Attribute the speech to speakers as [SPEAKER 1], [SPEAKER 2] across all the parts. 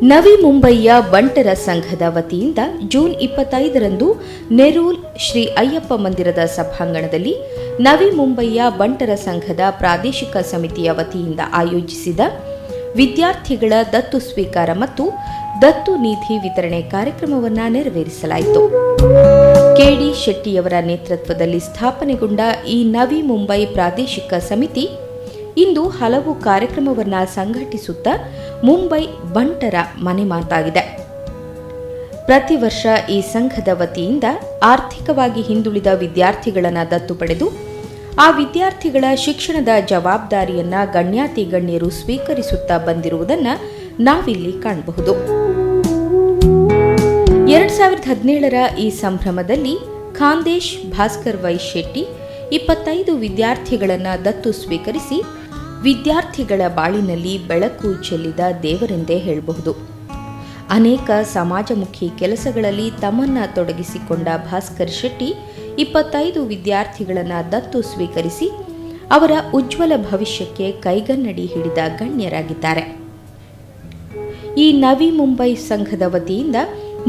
[SPEAKER 1] ನವಿ ಮುಂಬಯಿಯ ಬಂಟರ ಸಂಘದ ವತಿಯಿಂದ ಜೂನ್ 25ರಂದು ನೆರೂಲ್ ಶ್ರೀ ಅಯ್ಯಪ್ಪ ಮಂದಿರದ ಸಭಾಂಗಣದಲ್ಲಿ ನವಿ ಮುಂಬಯಿಯ ಬಂಟರ ಸಂಘದ ಪ್ರಾದೇಶಿಕ ಸಮಿತಿಯ ವತಿಯಿಂದ ಆಯೋಜಿಸಿದ ವಿದ್ಯಾರ್ಥಿಗಳ ದತ್ತು ಸ್ವೀಕಾರ ಮತ್ತು ದತ್ತು ನಿಧಿ ವಿತರಣೆ ಕಾರ್ಯಕ್ರಮವನ್ನು ನೆರವೇರಿಸಲಾಯಿತು. ಕೆಡಿ ಶೆಟ್ಟಿಯವರ ನೇತೃತ್ವದಲ್ಲಿ ಸ್ಥಾಪನೆಗೊಂಡ ಈ ನವಿ ಮುಂಬೈ ಪ್ರಾದೇಶಿಕ ಸಮಿತಿ ಇಂದು ಹಲವು ಕಾರ್ಯಕ್ರಮವನ್ನು ಸಂಘಟಿಸುತ್ತಾ ಮುಂಬೈ ಬಂಟರ ಮನೆ ಮಾತಾಗಿದೆ. ಪ್ರತಿ ವರ್ಷ ಈ ಸಂಘದ ವತಿಯಿಂದ ಆರ್ಥಿಕವಾಗಿ ಹಿಂದುಳಿದ ವಿದ್ಯಾರ್ಥಿಗಳನ್ನು ದತ್ತು ಪಡೆದು ಆ ವಿದ್ಯಾರ್ಥಿಗಳ ಶಿಕ್ಷಣದ ಜವಾಬ್ದಾರಿಯನ್ನ ಗಣ್ಯಾತಿ ಗಣ್ಯರು ಸ್ವೀಕರಿಸುತ್ತಾ ಬಂದಿರುವುದನ್ನು ನಾವಿಲ್ಲಿ ಕಾಣಬಹುದು. 2017ರ ಈ ಸಂಭ್ರಮದಲ್ಲಿ ಖಾಂದೇಶ್ ಭಾಸ್ಕರ್ ವೈ ಶೆಟ್ಟಿ 25 ವಿದ್ಯಾರ್ಥಿಗಳನ್ನು ದತ್ತು ಸ್ವೀಕರಿಸಿ ವಿದ್ಯಾರ್ಥಿಗಳ ಬಾಳಿನಲ್ಲಿ ಬೆಳಕು ಚೆಲ್ಲಿದ ದೇವರೆಂದೇ ಹೇಳಬಹುದು. ಅನೇಕ ಸಮಾಜಮುಖಿ ಕೆಲಸಗಳಲ್ಲಿ ತಮ್ಮನ್ನ ತೊಡಗಿಸಿಕೊಂಡ ಭಾಸ್ಕರ್ ಶೆಟ್ಟಿ 25 ವಿದ್ಯಾರ್ಥಿಗಳನ್ನು ದತ್ತು ಸ್ವೀಕರಿಸಿ ಅವರ ಉಜ್ವಲ ಭವಿಷ್ಯಕ್ಕೆ ಕೈಗನ್ನಡಿ ಹಿಡಿದ ಗಣ್ಯರಾಗಿದ್ದಾರೆ. ಈ ನವಿ ಮುಂಬೈ ಸಂಘದ ವತಿಯಿಂದ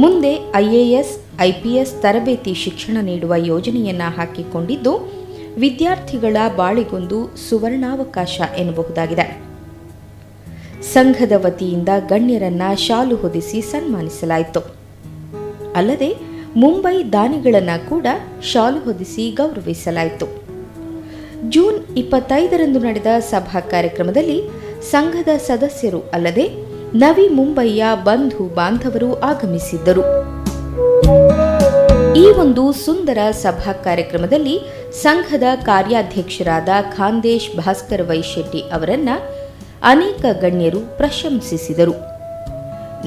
[SPEAKER 1] ಮುಂದೆ ಐಎಎಸ್, ಐಪಿಎಸ್ ತರಬೇತಿ ಶಿಕ್ಷಣ ನೀಡುವ ಯೋಜನೆಯನ್ನ ಹಾಕಿಕೊಂಡಿದ್ದು, ವಿದ್ಯಾರ್ಥಿಗಳ ಬಾಳಿಗೊಂದು ಸುವರ್ಣಾವಕಾಶ ಎನ್ನಬಹುದಾಗಿದೆ. ಸಂಘದ ವತಿಯಿಂದ ಗಣ್ಯರನ್ನ ಶಾಲು ಹೊದಿಸಿ ಸನ್ಮಾನಿಸಲಾಯಿತು. ಅಲ್ಲದೆ ಮುಂಬೈ ದಾನಿಗಳನ್ನ ಕೂಡ ಶಾಲು ಹೊದಿಸಿ ಗೌರವಿಸಲಾಯಿತು. ಜೂನ್ 25ರಂದು ನಡೆದ ಸಭಾ ಕಾರ್ಯಕ್ರಮದಲ್ಲಿ ಸಂಘದ ಸದಸ್ಯರು ಅಲ್ಲದೆ ನವಿ ಮುಂಬಯಿಯ ಬಂಧು ಬಾಂಧವರು ಆಗಮಿಸಿದ್ದರು. ಈ ಒಂದು ಸುಂದರ ಸಭಾ ಕಾರ್ಯಕ್ರಮದಲ್ಲಿ ಸಂಘದ ಕಾರ್ಯಾಧ್ಯಕ್ಷರಾದ ಖಾಂದೇಶ್ ಭಾಸ್ಕರ್ ವೈ ಶೆಟ್ಟಿ ಅವರನ್ನ ಅನೇಕ ಗಣ್ಯರು ಪ್ರಶಂಸಿಸಿದರು.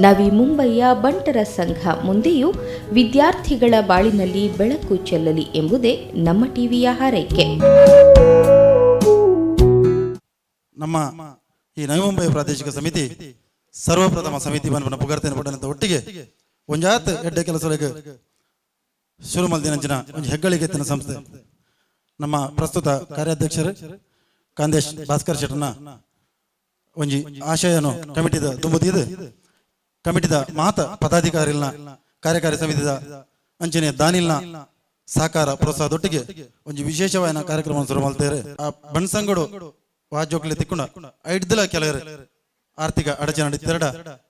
[SPEAKER 1] ನವಿ ಮುಂಬಯಿಯ ಬಂಟರ ಸಂಘ ಮುಂದೆಯೂ ವಿದ್ಯಾರ್ಥಿಗಳ ಬಾಳಿನಲ್ಲಿ ಬೆಳಕು ಚೆಲ್ಲಲಿ ಎಂಬುದೇ ನಮ್ಮ ಟಿವಿಯ ಹಾರೈಕೆ.
[SPEAKER 2] ನಮ್ಮ ಈ ನವಿ ಮುಂಬೈ ಪ್ರಾದೇಶಿಕ ಸಮಿತಿ ಸರ್ವಪ್ರಥಮ ಸಮಿತಿ ಪನ್ಪುನ ಪುಗರ್ತೆನ್ ಪಡೆದಂತ ಒಟ್ಟಿಗೆ ಒಂಜಾತ್ ಎಡ್ಡೆ ಕೆಲಸಗಳಿಗೆ ಶುರು ಮಲ್ದಿನಂಚಿನ ಒಂಜಿ ಹೆಗ್ಗಳಿಕೆ ಎತ್ತಿನ ಸಂಸ್ಥೆ. ನಮ್ಮ ಪ್ರಸ್ತುತ ಕಾರ್ಯಾಧ್ಯಕ್ಷರು ಕಾಂದೇಶ್ ಭಾಸ್ಕರ್ ಶೆಟ್ಟನ ಒಂಜಿ ಆಶಯನು ಕಮಿಟಿದ ದುಂಬುದೀದು, ಕಮಿಟಿದ ಮಾತ ಪದಾಧಿಕಾರಿಲ್ನ, ಕಾರ್ಯಕಾರಿ ಸಮಿತಿದ ಅಂಚನೆ ದಾನಿಲ್ನ ಸಹಕಾರ ಪ್ರೋತ್ಸಾಹದೊಟ್ಟಿಗೆ ಒಂಜಿ ವಿಶೇಷವಾದ ಕಾರ್ಯಕ್ರಮ ಶುರು ಮಲ್ತೇರು. ಆ ಬಣ್ಸಂಗಡು ವಾಜೋಕ್ಲೆ ತಿಕ್ಕುಂಡ ಐಡ್ದಲ ಕೆಲವರು ಆರ್ಥಿಕ ಅಡಚಣೆ ಇತ್ತೆರಡ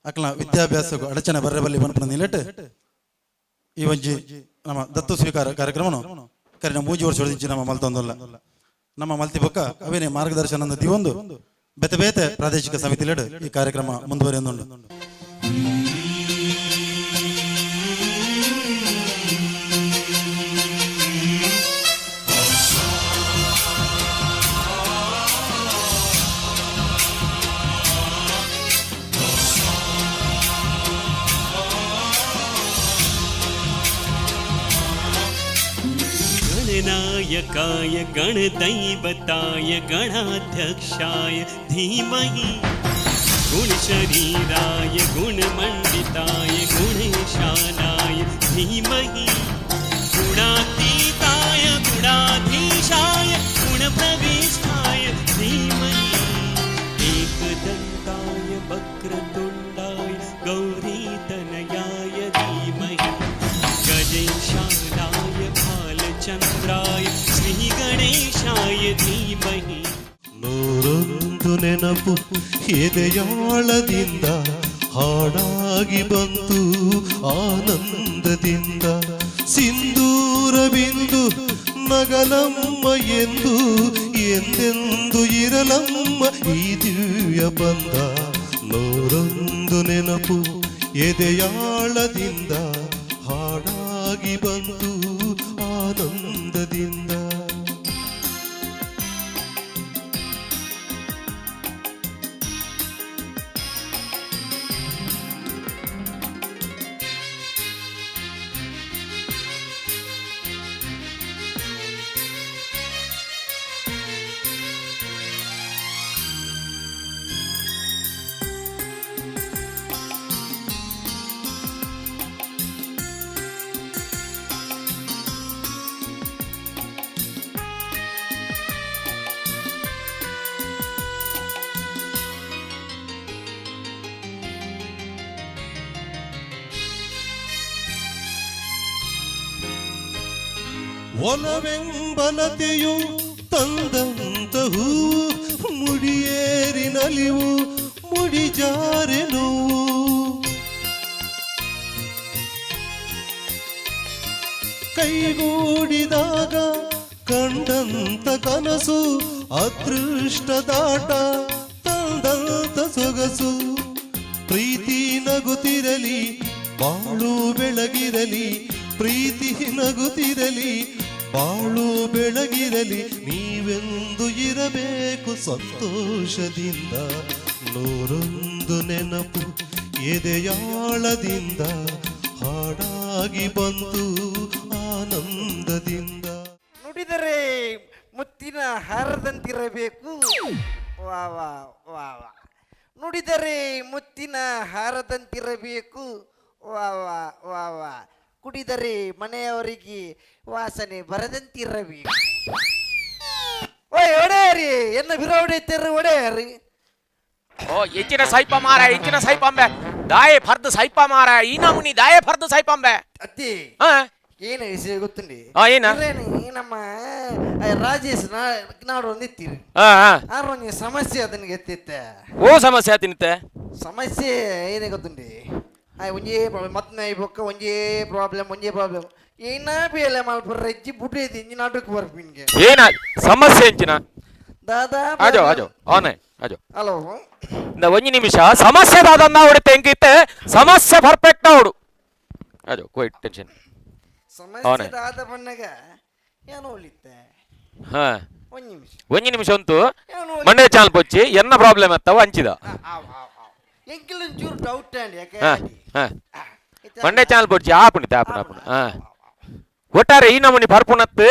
[SPEAKER 2] ಅಕ್ಲ ವಿದ್ಯಾಭ್ಯಾಸಕ್ಕೂ ಅಡಚಣೆ ಬರ್ರೆ ಬಲ್ಲಿ ಪನ್ಪುನ ನಿಲೆಟ್ ಈ ಒಂಜಿ ನಮ್ಮ ದತ್ತು ಸ್ವೀಕಾರ ಕಾರ್ಯಕ್ರಮನು ಕರಿನ 3 ವರ್ಷ ನಮ್ಮ ಮಲ್ತೊಂದಲ್ಲ. ನಮ್ಮ ಮಲ್ತಿ ಬೊಕ್ಕ ಅವೇನೆ ಮಾರ್ಗದರ್ಶನ ದಿವೊಂದು ಬೇತೆ ಬೇತೆ ಪ್ರಾದೇಶಿಕ ಸಮಿತಿಲೆಡ್ ಈ ಕಾರ್ಯಕ್ರಮ ಮುಂದುವರಿಯೊಂದುಂಡು.
[SPEAKER 3] गणनायकाय गणदैवताय गणाध्यक्षाय धीमहि, गुणशरीराय गुणमण्डिताय गुणेशानाय धीमहि, गुणातीताय गुणाधीशाय गुणप्रविष्टाय धीमहि, एकदन्ताय वक्रतुण्डाय गौरीतनयाय धीमहि, गजेशानाय भालचन्द्राय श्रीगणेशाय धीमहि.
[SPEAKER 4] ನೂರೊಂದು ನೆನಪು ಎದೆಯಾಳದಿಂದ ಹಾಡಾಗಿ ಬಂತು ಆನಂದದಿಂದ. ಸಿಂಧೂರ ಬಿಂದು ನಗಲಮ್ಮ ಎಂದು, ಎಂದೆಂದು ಇರಲಮ್ಮ ಈ ದಿವ್ಯ ಬಂಧ. ನೂರೊಂದು ನೆನಪು ಎದೆಯಾಳದಿಂದ ಹಾಡಾಗಿ ಬಂತು ಆನಂದದಿಂದ. ಒಲವೆಂಬಲತೆಯು ತಂದಂತ ಹೂವು ಮುಡಿಯೇರಿ ನಲಿವು ಮುಡಿಜಾರೆ ನೋವು. ಕೈಗೂಡಿದಾಗ ಕಂಡಂತ ಕನಸು ಅದೃಷ್ಟದಾಟ ತಂದಂತ ಸೊಗಸು. ಪ್ರೀತಿ ನಗುತ್ತಿರಲಿ, ಬಾಳು ಬೆಳಗಿರಲಿ. ಪ್ರೀತಿ ನಗುತ್ತಿರಲಿ, ಬಾಳು ಬೆಳಗಿರಲಿ. ನೀವೆಂದು ಇರಬೇಕು ಸಂತೋಷದಿಂದ. ನೂರೊಂದು ನೆನಪು ಎದೆಯಾಳದಿಂದ ಹಾಡಾಗಿ ಬಂತು ಆನಂದದಿಂದ.
[SPEAKER 5] ನುಡಿದರೆ ಮುತ್ತಿನ ಹಾರದಂತಿರಬೇಕು. ವಾ ವಾ ವಾ ವಾ. ನುಡಿದರೆ ಮುತ್ತಿನ ಹಾರದಂತಿರಬೇಕು. ವಾ ವಾ ವಾ ವಾ. ಕುಡಿದರೆ ಮನೆಯವರಿಗೆ ವಾಸನೆ ಬರದಂತಿರಬೇಕು. ಓಯ್ ಒಡೆಯರಿ, ಎನ್ನ ಬಿರ ಹೊಡೆಯುತ್ತೀರಿ ಒಡೆಯರಿ?
[SPEAKER 6] ಓ ಎಂಚಿನ ಸೈಪ ಮಾರ, ಎಂಚಿನ ಸೈಪಂಬೆ ದಾಯೆ ಫರ್ದ್ ಸೈಪ ಮಾರ, ಈ ನಮೂನಿ ದಾಯೆ ಫರ್ದ್ ಸೈಪಂಬೆ?
[SPEAKER 5] ಅತ್ತಿ.
[SPEAKER 6] ಹಾ.
[SPEAKER 5] ಏನು ವಿಷಯ ಗೊತ್ತುಂಡಿ?
[SPEAKER 6] ಆ, ಏನ?
[SPEAKER 5] ಇರೇನು, ಈ ನಮ್ಮ ರಾಜೇಶ್ ನಾಡು ಒಂದು ಇತ್ತೀರಿ.
[SPEAKER 6] ಹಾ ಹಾ.
[SPEAKER 5] ಆರು ಒಂದು ಸಮಸ್ಯೆ ಅದನ್ನ ಎತ್ತಿತ್ತೆ.
[SPEAKER 6] ಓ ಸಮಸ್ಯೆ ಆತಿನಿತ್ತೆ?
[SPEAKER 5] ಸಮಸ್ಯೆ ಏನೇ ಗೊತ್ತುಂಡಿ? ಒಂಜೇ ಪ್ರಾಬ್ಲಮ್ ಮತ್ತೆ ಬೊಕ್ಕ, ಒಂಜೇ ಪ್ರಾಬ್ಲಮ್, ಒಂಜೇ ಪ್ರಾಬ್ಲಮ್. ಏನ ಬೇಲೆ ಮಲ್ಪುರ ಹೆಜ್ಜಿ ಬುಡ್ರೇದಿ ಇಂಜಿ ನಾಟಕ ಬರ್ಪಿನ್ಗೆ.
[SPEAKER 6] ಏನ ಸಮಸ್ಯೆ ಎಂಚಿನ?
[SPEAKER 5] ದಾದಾ?
[SPEAKER 6] ಆಜೋ ಆಜೋ ಆನೆ ಆಜೋ.
[SPEAKER 5] ಹಲೋ.
[SPEAKER 6] ಇಂದ ಒಂಜಿ ನಿಮಿಷ, ಸಮಸ್ಯೆ ದಾದನ್ನ ಅವಡು ತೆಂಕಿತ್ತೆ, ಸಮಸ್ಯೆ ಪರ್ಫೆಕ್ಟ್ ಅವಡು. ಆಜೋ, ಕೋಯ್ ಟೆನ್ಷನ್.
[SPEAKER 5] ಸಮಸ್ಯೆ
[SPEAKER 6] ಅವನೇ.
[SPEAKER 5] ದಾದ ಬಣ್ಣಗ ಏನೋ ಉಳಿತೆ.
[SPEAKER 6] ಹಾ.
[SPEAKER 5] ಒಂದ್ ನಿಮಿಷ.
[SPEAKER 6] ಒಂಜಿ ನಿಮಿಷ ಉಂಟು.
[SPEAKER 5] ಏನು?
[SPEAKER 6] ಮಂಡೆ ಚಾಲ್ ಪೊಚ್ಚಿ, ಎನ್ನ ಪ್ರಾಬ್ಲಮ್ ಅತ್ತವ ಅಂಚಿದ.
[SPEAKER 5] ಆವ್ ಆವ್ ಆವ್, ಎಂಕಿಲ್ ಒಂಚೂರು ಡೌಟ್ ಅಂಡ್ ಯಾಕೆ?
[SPEAKER 6] ಹಾ ಹಾ, ಮಂಡೆ ಚಾಲ್ ಪೊಚ್ಚಿ, ಆಪುಂಡಿತ್ತೆ ಆಪುಂಡು ಆಪುಂಡು. ಹಾ, ಒಟ್ಟಾರೆ ಈ ನಮೂನಿ ಪರ್ಪುಣತ್ತು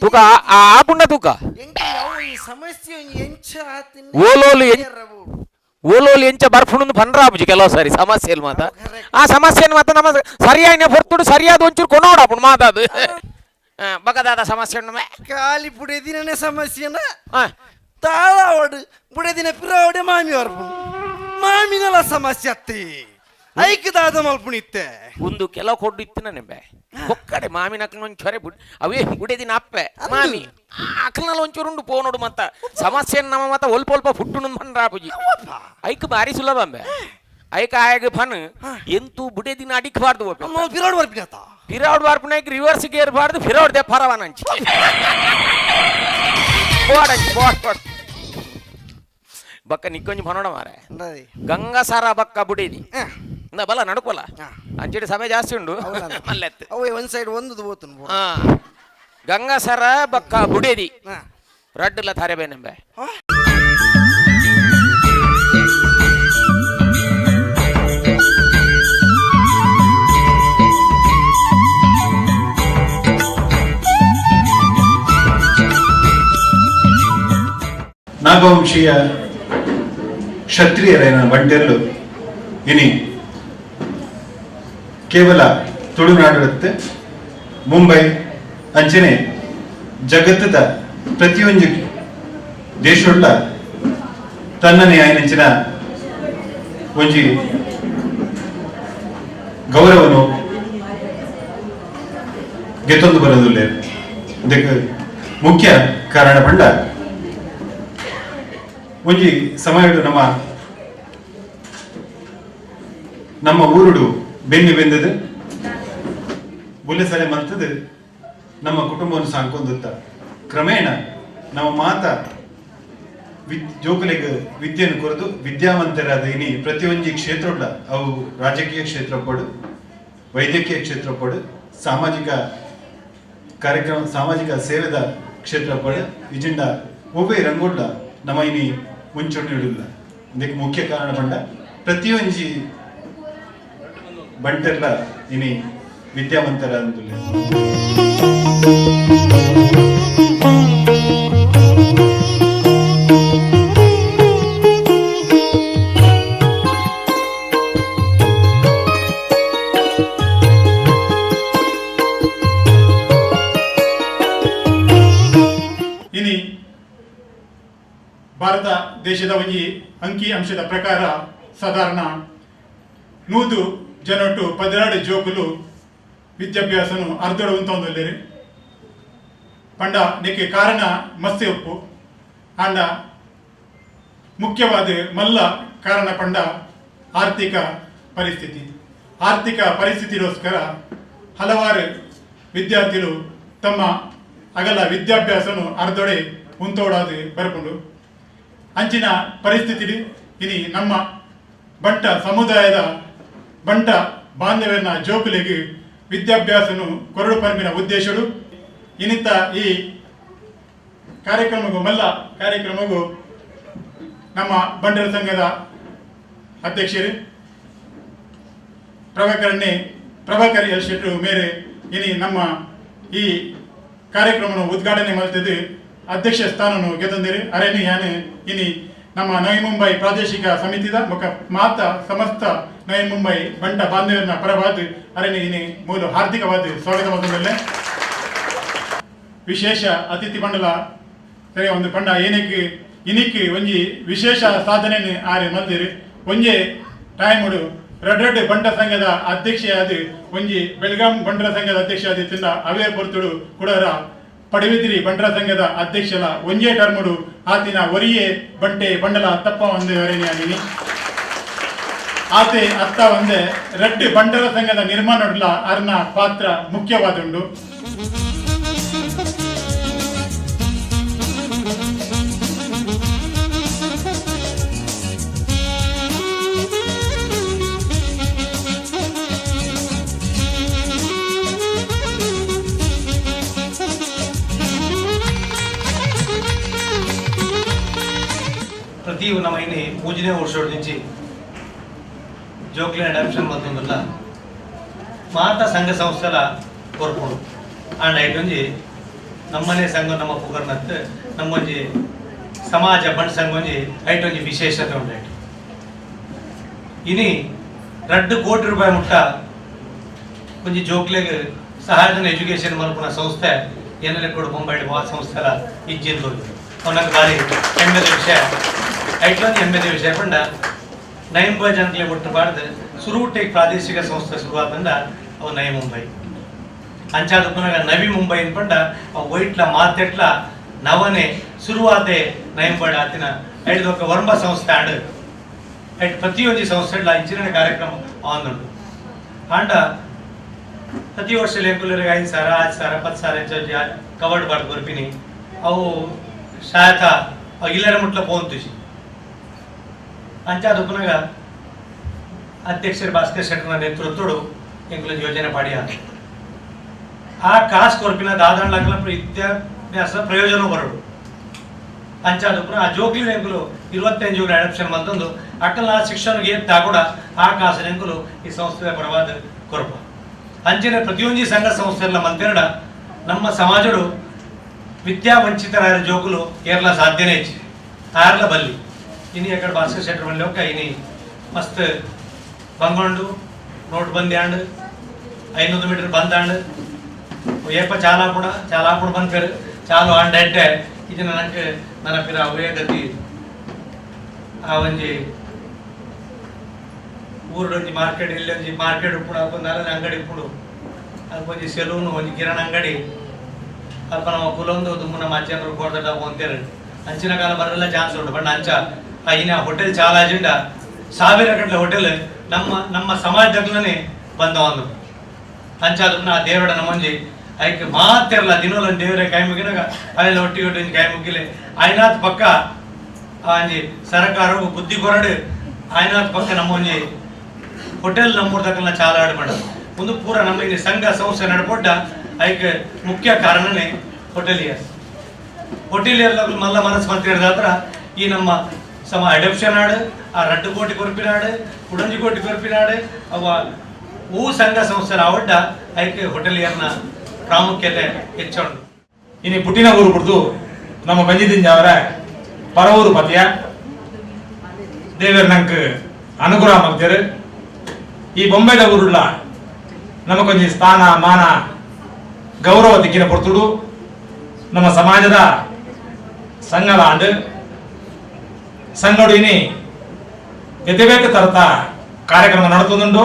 [SPEAKER 6] ತೂಕ ಆಪುಂಡ ತೂಕ.
[SPEAKER 5] ಎಂಕಿಲ್ ಅವು ಈ ಸಮಸ್ಯೆ ಒಂಜಿ ಎಂಚ ಆತಿನ.
[SPEAKER 6] ಓಲೋಲು ಓಲೋಲು ಎಂಚ ಬರ್ಪುಣಂದು ಪಂಡ್ರಾಪುಜಿ ಕೆಲವು ಸಾರಿ ಸಮಸ್ಯೆ ಮಾತ. ಆ ಸಮಸ್ಯೆಯನ್ನು ಮಾತ ನಮ್ಮ ಸರಿಯಾಯಿನ ಹೊರ್ತುಡು ಸರಿಯಾದ ಒಂಚೂರು ಕೊನೋಡಾಪುಂಡು ಮಾತಾದು ಬಗದಾದ ಸಮಸ್ಯೆ ಉಂಡು.
[SPEAKER 5] ಖಾಲಿ ಬುಡೆದಿನೇ ಸಮಸ್ಯೆನ?
[SPEAKER 6] ಹಾ.
[SPEAKER 5] ತಾಳಾವಡು ಬುಡೆದಿನ ಪಿರಾವಡೆ ಮಾಮಿ ವರ್ಪುಣು, ಮಾಮಿನಲ ಸಮಸ್ಯೆ ಅತ್ತಿ. ಐಕ್ ದಾದ ಮಲ್ಪುಣಿತ್ತೆ?
[SPEAKER 6] ಒಂದು ಕೆಲವು ಕೊಡ್ಡು ಇತ್ತು ನೆಂಬೆ ಒಕ್ಕಡೆ ಮಾಮಿನ ಅಕ್ಕನ ಒಂಚೂರೆ ಚೊರೆ ಬುಡ್ ಅವೇ ಗುಡೆ ದಿನ ಅಪ್ಪೆ ಮಾಮಿ ಅಕ್ಕನಲ್ಲಿ ಒಂಚೂರು ಉಂಡು ಪೋನೋಡು. ಮತ್ತ ಸಮಸ್ಯೆ ನಮ್ಮ ಮತ್ತ ಒಲ್ಪ ಒಲ್ಪ ಫುಟ್ಟು ಪಂಡ್ರಾಪುಜಿ. ಐಕ್ ಬಾರಿ ಸುಲಭ ಅಂಬೆ. ಐಕ್ ಆಯಗ ಫನ್ ಎಂತೂ ಬುಡೆ ದಿನ ಅಡಿಕ್ ಬಾರ್ದು.
[SPEAKER 5] ನಮ್ಮ ಪಿರಾಡ್ ಬರ್ಪಿನತ್ತ.
[SPEAKER 6] ಫಿರೌಡ್ ಬಾರ್ಪುನಾಯ್ಕ ರಿವರ್ಸ್ ಗೇರ್ ಬಾರ್ದು, ಫಿರೌಡ್ ದೆ ಪರವಾನಂಚಿ ಬೋಡಂಚಿ ಬೋಡ್ ಬೋಡ್. ಬಕ್ಕ ನಿಕ್ಕೊಂಜಿ ಫನೋಡ ಮಾರೆ. ಗಂಗಸರ ಬಕ್ಕ ಬುಡೇದಿ ಇಂದ ಬಲ ನಡ್ಕೊಲ್ಲ. ಅಂಚೆಡಿ ಸಮಯ ಜಾಸ್ತಿ ಉಂಡು ಮಲ್ಲೆತ್ತು.
[SPEAKER 5] ಅವೇ ಒಂದ್ ಸೈಡ್ ಒಂದು ಹೋತನು.
[SPEAKER 6] ಹಾ, ಗಂಗಸರ ಬಕ್ಕ ಬುಡೇದಿ ರಡ್ಡುಲ ತಾರೆ ಬೇನೆಂಬೆ.
[SPEAKER 7] ನಾಗವಂಶೀಯ ಕ್ಷತ್ರಿಯರೇನ ಬಂಟೆರ್ಲು ಇನಿ ಕೇವಲ ತುಳುನಾಡಿರುತ್ತೆ, ಮುಂಬೈ ಅಂಚನೆ ಜಗತ್ತದ ಪ್ರತಿಯೊಂದು ದೇಶವುಳ್ಳ ತನ್ನನೇ ಆಯ್ನಂಚಿನ ಒಂಜಿ ಗೌರವನು ಗೆತ್ತೊಂದು ಬರೋದಿಲ್ಲ. ಇದಕ್ಕೆ ಮುಖ್ಯ ಕಾರಣ ಪಂಡ ಒಂಜಿ ಸಮಯಡು ನಮ್ಮ ನಮ್ಮ ಊರುಡು ಬೆನ್ನಿ ಬೆಂದದು ಬುಲೆ ಸಲೆ ಮಂತದು ನಮ್ಮ ಕುಟುಂಬವನ್ನು ಸಾಂಕೊಂದುತ್ತ. ಕ್ರಮೇಣ ನಮ್ಮ ಮಾತ ಜೋಕುಲೆಗ್ ವಿದ್ಯೆಯನ್ನು ಕೊರದು ವಿದ್ಯಾವಂತರಾದ ಇನಿ ಪ್ರತಿಯೊಂಜಿ ಕ್ಷೇತ್ರೊಡ್ಲ, ಅವು ರಾಜಕೀಯ ಕ್ಷೇತ್ರ ಪಡು, ವೈದ್ಯಕೀಯ ಕ್ಷೇತ್ರ ಪಡು, ಸಾಮಾಜಿಕ ಕಾರ್ಯಕ್ರಮ, ಸಾಮಾಜಿಕ ಸೇವೆದ ಕ್ಷೇತ್ರ ಪಡು, ಇಜಿಂಡ ಒವ್ವೇ ರಂಗುಡ್ಲ ನಮ್ಮ ಇನಿ ಮುಂಚೂಣಿಡುಲ್ಲ. ಇದಕ್ಕೆ ಮುಖ್ಯ ಕಾರಣ ಪಂಡ ಪ್ರತಿಯೊಂಜಿ ಬಂಟೆರ್ಲ ಇನಿ ವಿದ್ಯಾವಂತರ ಅಂದುಲ್ಲೆ.
[SPEAKER 8] ಇನಿ ಭಾರತ ದೇಶದ ಒಂಜಿ ಅಂಕಿ ಅಂಶದ ಪ್ರಕಾರ ಸಾಧಾರಣ 100 ಜನೊಟ್ಟು 12 ಜೋಕುಲು ವಿದ್ಯಾಭ್ಯಾಸನು ಅರ್ಧಡು ಉಂತೊಂದುಲ್ಲೆರ್. ಪಂಡ ನೆಕ್ಕೆ ಕಾರಣ ಮಸ್ತಿ ಉಪ್ಪು ಆಂಡ ಮುಖ್ಯವಾದ ಮಲ್ಲ ಕಾರಣ ಪಂಡ ಆರ್ಥಿಕ ಪರಿಸ್ಥಿತಿ. ಆರ್ಥಿಕ ಪರಿಸ್ಥಿತಿಗೋಸ್ಕರ ಹಲವಾರು ವಿದ್ಯಾರ್ಥಿಗಳು ತಮ್ಮ ಅಗಲ ವಿದ್ಯಾಭ್ಯಾಸನು ಅರ್ಧೊಡೆ ಉಂತೋಡಾದು ಬರ್ಕೊಂಡು ಅಂಚಿನ ಪರಿಸ್ಥಿತಿ ಇನಿ ನಮ್ಮ ಬಂಟ ಸಮುದಾಯದ ಬಂಟ ಬಾಂಧವ್ಯನ ಜೋಕುಲೆಗೆ ವಿದ್ಯಾಭ್ಯಾಸನು ಕೊರಡು ಪರ್ಮಿನ ಉದ್ದೇಶಗಳು ಇನ್ನಿತ ಈ ಕಾರ್ಯಕ್ರಮಗೂ ಮಲ್ಲ ಕಾರ್ಯಕ್ರಮಗೂ ನಮ್ಮ ಬಂಟರ ಸಂಘದ ಅಧ್ಯಕ್ಷರು ಪ್ರಭಾಕರ್ ಎಲ್ ಶೆಟ್ಟರು ಮೇರೆ ಇನಿ ನಮ್ಮ ಈ ಕಾರ್ಯಕ್ರಮವನ್ನು ಉದ್ಘಾಟನೆ ಮಾಡ್ತಿದ್ದು ಅಧ್ಯಕ್ಷ ಸ್ಥಾನವನ್ನು ಗೆದ್ದಂದಿರಿ. ಅರೇನಿ ಯಾನೆ ಇನಿ ನಮ್ಮ ನವಿ ಮುಂಬೈ ಪ್ರಾದೇಶಿಕ ಸಮಿತಿದ ಮುಖ ಮಾತ ಸಮಸ್ತ ನವಿ ಮುಂಬೈ ಬಂಟ ಬಾಂಧವ್ಯನ ಪರವಾದ ಅರೇನಿ ಇನಿ ಮೂಲ ಹಾರ್ದಿಕವಾದ ಸ್ವಾಗತ ಮಾಡಿದ ವಿಶೇಷ ಅತಿಥಿ ಮಂಡಲ ಸರಿ ಒಂದು ಪಂಡ ಏನಕ್ಕೆ ಇನಿಕ್ ಒಂಜಿ ವಿಶೇಷ ಸಾಧನೆ ಆರೆ ಮಲ್ದಿರಿ. ಒಂಜೆ ಟೈಮುಡು ರಡ್ ರಡ್ ಬಂಟ ಸಂಘದ ಅಧ್ಯಕ್ಷೆಯಾದ ಒಂಜಿ ಬೆಳಗಾಂ ಬಂಟರ ಸಂಘದ ಅಧ್ಯಕ್ಷ ಆದಿತ್ತಿಂದ ಅವೇ ಪೊರ್ತುಡು ಕುಡರ ಪಡವಿದ್ರಿ ಬಂಟರ ಸಂಘದ ಅಧ್ಯಕ್ಷಲ ಒಂಜೇ ಟರ್ಮುಡು ಆತಿನ ಒರಿಯೇ ಬಂಟೆ ಬಂಡಲ ತಪ್ಪ ಒಂದೇ ವರೇಣಿ ಆಗಿನಿ ಆತೆ ಅತ್ತ ಒಂದೇ ರಡ್ಡು ಬಂಟರ ಸಂಘದ ನಿರ್ಮಾಣಡ್ಲ ಅರ್ನ ಪಾತ್ರ ಮುಖ್ಯವಾದುಂಡು.
[SPEAKER 9] ಪ್ರತಿ ನಮ್ಮ ಇನ್ನು ಮೂಜನೇ ವರ್ಷ ಜೋಕ್ಲಿನ ಅಡಾಪ್ಷನ್ ಮತ್ತೊಂದಲ್ಲ ಮಾತಾ ಸಂಘ ಸಂಸ್ಥೆಲ ಕೊರ್ಪುಂಡು. ಆಂಡ ಐಟೊಂಜಿ ನಮ್ಮನೆ ಸಂಘ ನಮ್ಮ ಪುಗರ್ನತ್ ನಮ್ಮೊಂಜಿ ಸಮಾಜ ಬಂಟ್ ಸಂಘ ಒಂಜಿ ಐಟೊಂಜಿ ವಿಶೇಷತೆ ಉಂಟು. ಐಟ್ ಇನಿ 2 ಕೋಟಿ ರೂಪಾಯಿ ಮುಟ್ಟ ಒಂಜಿ ಜೋಕ್ಲೆಗ್ ಸಹಾಯಧನ ಎಜುಕೇಶನ್ ಮಲ್ಪುನ ಸಂಸ್ಥೆ ಏನೆಲ್ಲ ಕೂಡ ಬೊಂಬೈ ಮಹಾ ಸಂಸ್ಥೆಲ ಇಜ್ಜಿಂದು ಅವನಕ್ಕೆ ಭಾರಿ ಹೆಮ್ಮೆದ ವಿಷಯ. ಐಟ್ಲೊಂದು ಹೆಮ್ಮೆದ ವಿಷಯ ಪಂಡ ನೈ ಮುಂಬೈ ಜನಕ್ಕೆ ಒಟ್ಟು ಬಾರ್ದು ಸುರುಟೆ ಪ್ರಾದೇಶಿಕ ಸಂಸ್ಥೆ ಶುರುವಾತಂದ ಅವು ನೈ ಮುಂಬೈ ಅಂಚಾದ ಪುನಗ ನವಿ ಮುಂಬೈ ಪಂಡ ಅವು ವೈಟ್ಲ ಮಾತೆಟ್ಲ ನವನೆ ಶುರುವಾತೆ ನೈ ಮುಂಬೈ ಆತಿನ ಐದು ವರ್ಮ ಸಂಸ್ಥೆ ಆಂಡ್ ಐಟ್ ಪ್ರತಿಯೊಂದು ಸಂಸ್ಥೆ ಇಂಚಿನ ಕಾರ್ಯಕ್ರಮ ಆಂದುಂಡು. ಆಂಡ ಪ್ರತಿ ವರ್ಷ ಲೇಕುಲರಿಗೆ 5,000 6,000 10,000 ಇಂಚ ಕವರ್ಡ್ ಬಾರ್ದು ಬರ್ಪಿನಿ ಅವು ಶಾಯತ ಅವು ಇಲ್ಲರ ಮುಟ್ಲ ಪೋಂತುಜಿ. ಅಂಚಾದ ಪುನಗ ಅಧ್ಯಕ್ಷರು ಭಾಸ್ಕರ್ ಶೆಟ್ಟರ್ನ ನೇತೃತ್ವಡು ಎಂಕುಲ ಯೋಜನೆ ಪಾಡಿಯ ಆ ಕಾಸು ಕೊರ್ಪಿನ ದಾದಾಂಡ್ಲಾಗಲ ವಿದ್ಯಾಭ್ಯಾಸ ಪ್ರಯೋಜನ ಬರೋಡು. ಅಂಚಾದ ಪುನಃ ಆ ಜೋಕ್ಲಿನ ಎಂಕುಲು 25 ಜೋಗ್ಲಿ ಅಡಾಪ್ಷನ್ ಬಂತಂದು ಅಕ್ಕಲ ಆ ಶಿಕ್ಷಣಗೆ ಏತ್ತ ಕೂಡ ಆ ಕಾಸಿನ ಎಂಕುಲು ಈ ಸಂಸ್ಥೆಯ ಪರವಾದ ಕೊರಪ. ಅಂಚಿನ ಪ್ರತಿಯೊಂದು ಸಂಘ ಸಂಸ್ಥೆಲ್ಲ ಮಂತೆರಡ ನಮ್ಮ ಸಮಾಜಡು ವಿದ್ಯಾವಂಚಿತರಾದ ಜೋಕುಲು ಏರ್ಲ ಸಾಧ್ಯನೇ ಹೆಚ್ಚು ಆರ್ಲ ಬಲ್ಲಿ ಇನಿ ಅక్కడ ಭಾಸ್ಕರ್ ಶೆಟ್ಟರ್ ಬಲ್ಲಿ ಒಕ್ಕ ಇನಿ ಮಸ್ತ್ ಬಂಗೊಂಡು ನೋಟ್ ಬಂದಿ ಆಂಡ್ 500 ಮೀಟರ್ ಬಂದಾಂಡ್ ಏಪ ಚಾಲ ಕೂಡ ಚಾಲ ಕೂಡ ಬಂದ್ಪೇರು ಚಾಲು ಆಂಡ್ ಅಡ್ಡೆ ಇದನ್ನ ನನಗೆ ನನ್ನ ಪಿರ ಅವೇ ಗತಿ ಆ ಒಂಜಿ ಊರುಡೊಂಜಿ ಮಾರ್ಕೆಟ್ ಇಲ್ಲಿ ಮಾರ್ಕೆಟ್ ಉಪ್ಪುಡು ಅಲ್ಪ ನಾಲ್ಕು ಅಂಗಡಿ ಉಪ್ಪುಡು ಅಲ್ಪ ಒಂಜಿ ಸೆಲೂನು ಒಂಜಿ ಕಿರಾಣ ಅಂಗಡಿ ಅಲ್ಪ ನಮ್ಮ ಕುಲೊಂದು ದುಮ್ಮು ನಮ್ಮ ಅಜ್ಜನರು ಕೋಟದ ಅಂತೇರು ಅಂಚಿನ ಕಾಲ ಬರಲ್ಲ ಚಾನ್ಸ್ ಉಂಟು. ಬಟ್ ಅಂಚ ಆ ಇನ್ನ ಹೋಟೆಲ್ ಚಾಲಾಜಿಂಡ ಸಾವಿರ ಗಂಟೆ ಹೋಟೆಲ್ ನಮ್ಮ ನಮ್ಮ ಸಮಾಜದಲ್ಲೇ ಬಂದ ಒಂದು ಅಂಚಾದ ಆ ದೇವರ ನಮ್ಮೊಂಜಿ ಐಕ್ ಮಾತಿರಲ್ಲ ದಿನೋಲ ದೇವರ ಕೈ ಮುಗಿನಾಗ ಅಲ್ಲೆಲ್ಲ ಒಟ್ಟಿಗೆ ಒಟ್ಟಿ ಕೈ ಮುಗಿಲೆ ಆಯ್ನಾಥ್ ಪಕ್ಕ ಅಂಜಿ ಸರಕಾರವು ಬುದ್ಧಿ ಕೊರಡು ಆಯ್ನಾಥ್ ಪಕ್ಕ ನಮ್ಮೊಂಜಿ ಹೋಟೆಲ್ ನಮ್ಮೂರ್ದಕ್ಕಲ್ಲ ಚಾಲಾಡು ಮಾಡ ಒಂದು ಪೂರ ನಮ್ಮ ಇಲ್ಲಿ ಸಂಘ ಸಂಸ್ಥೆ ನಡ್ಕೊಟ್ಟ ಐಕ್ ಮುಖ್ಯ ಕಾರಣನೇ ಹೋಟೆಲಿಯರ್ಸ್. ಹೋಟೆಲಿಯರ್ ಮಲ್ಲ ಮನಸ್ಸು ಮಂತ್ರಿ ಈ ನಮ್ಮ ಸಮ ಅಡಾಪ್ಷನ್ ಆಡು ಆ 2 ಕೋಟಿ ಕೊರ್ಪಿನಾಡು ಕುಡಂಜಿ ಕೋಟಿ ಕೊರ್ಪಿನಾಡು ಅವ ಊ ಸಂಘ ಸಂಸ್ಥೆ ಅವಡ್ಡ ಐಕ್ ಹೋಟೆಲಿಯರ್ನ ಪ್ರಾಮುಖ್ಯತೆ ಹೆಚ್ಚುಂಡು.
[SPEAKER 10] ಇನಿ ಪುಟ್ಟಿನ ಊರು ಬಿಡ್ದು ನಮ್ಮ ಬಂಜಿದಿಂಜಾವರ ಪರವೂರು ಪತಿಯ ದೇವರ ನಂಗೆ ಅನುಗ್ರಹ ಮಾಡ್ತಾರೆ. ಈ ಬೊಂಬೈದ ಊರುಳ್ಳ ನಮಗೊಂಜಿ ಸ್ಥಾನ ಮಾನ ಗೌರವ ದಿಕ್ಕಿನ ಪೊರ್ತುಡು ನಮ್ಮ ಸಮಾಜದ ಸಂಘದ ಆಂಡು ಸಂಘಡು ಇನಿ ಎತೆಬೇಕ ತರತ ಕಾರ್ಯಕ್ರಮ ನಡತುಂಡು.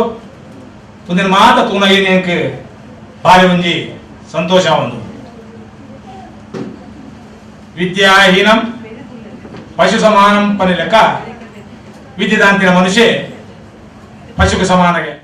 [SPEAKER 10] ಒಂದಿನ ಮಾತ ತೂನ ಏನೇಂಕ್ ಭಾರಿ ಒಂಜಿ ಸಂತೋಷ ಒಂದು. ವಿದ್ಯಾಹೀನಂ ಪಶು ಸಮಾನಂ ಪನಿಲೆಕ್ಕ ವಿದ್ಯೆದಾಂತಿನ ಮನುಷ್ಯ ಪಶುకు ಸಮಾನಗೆ.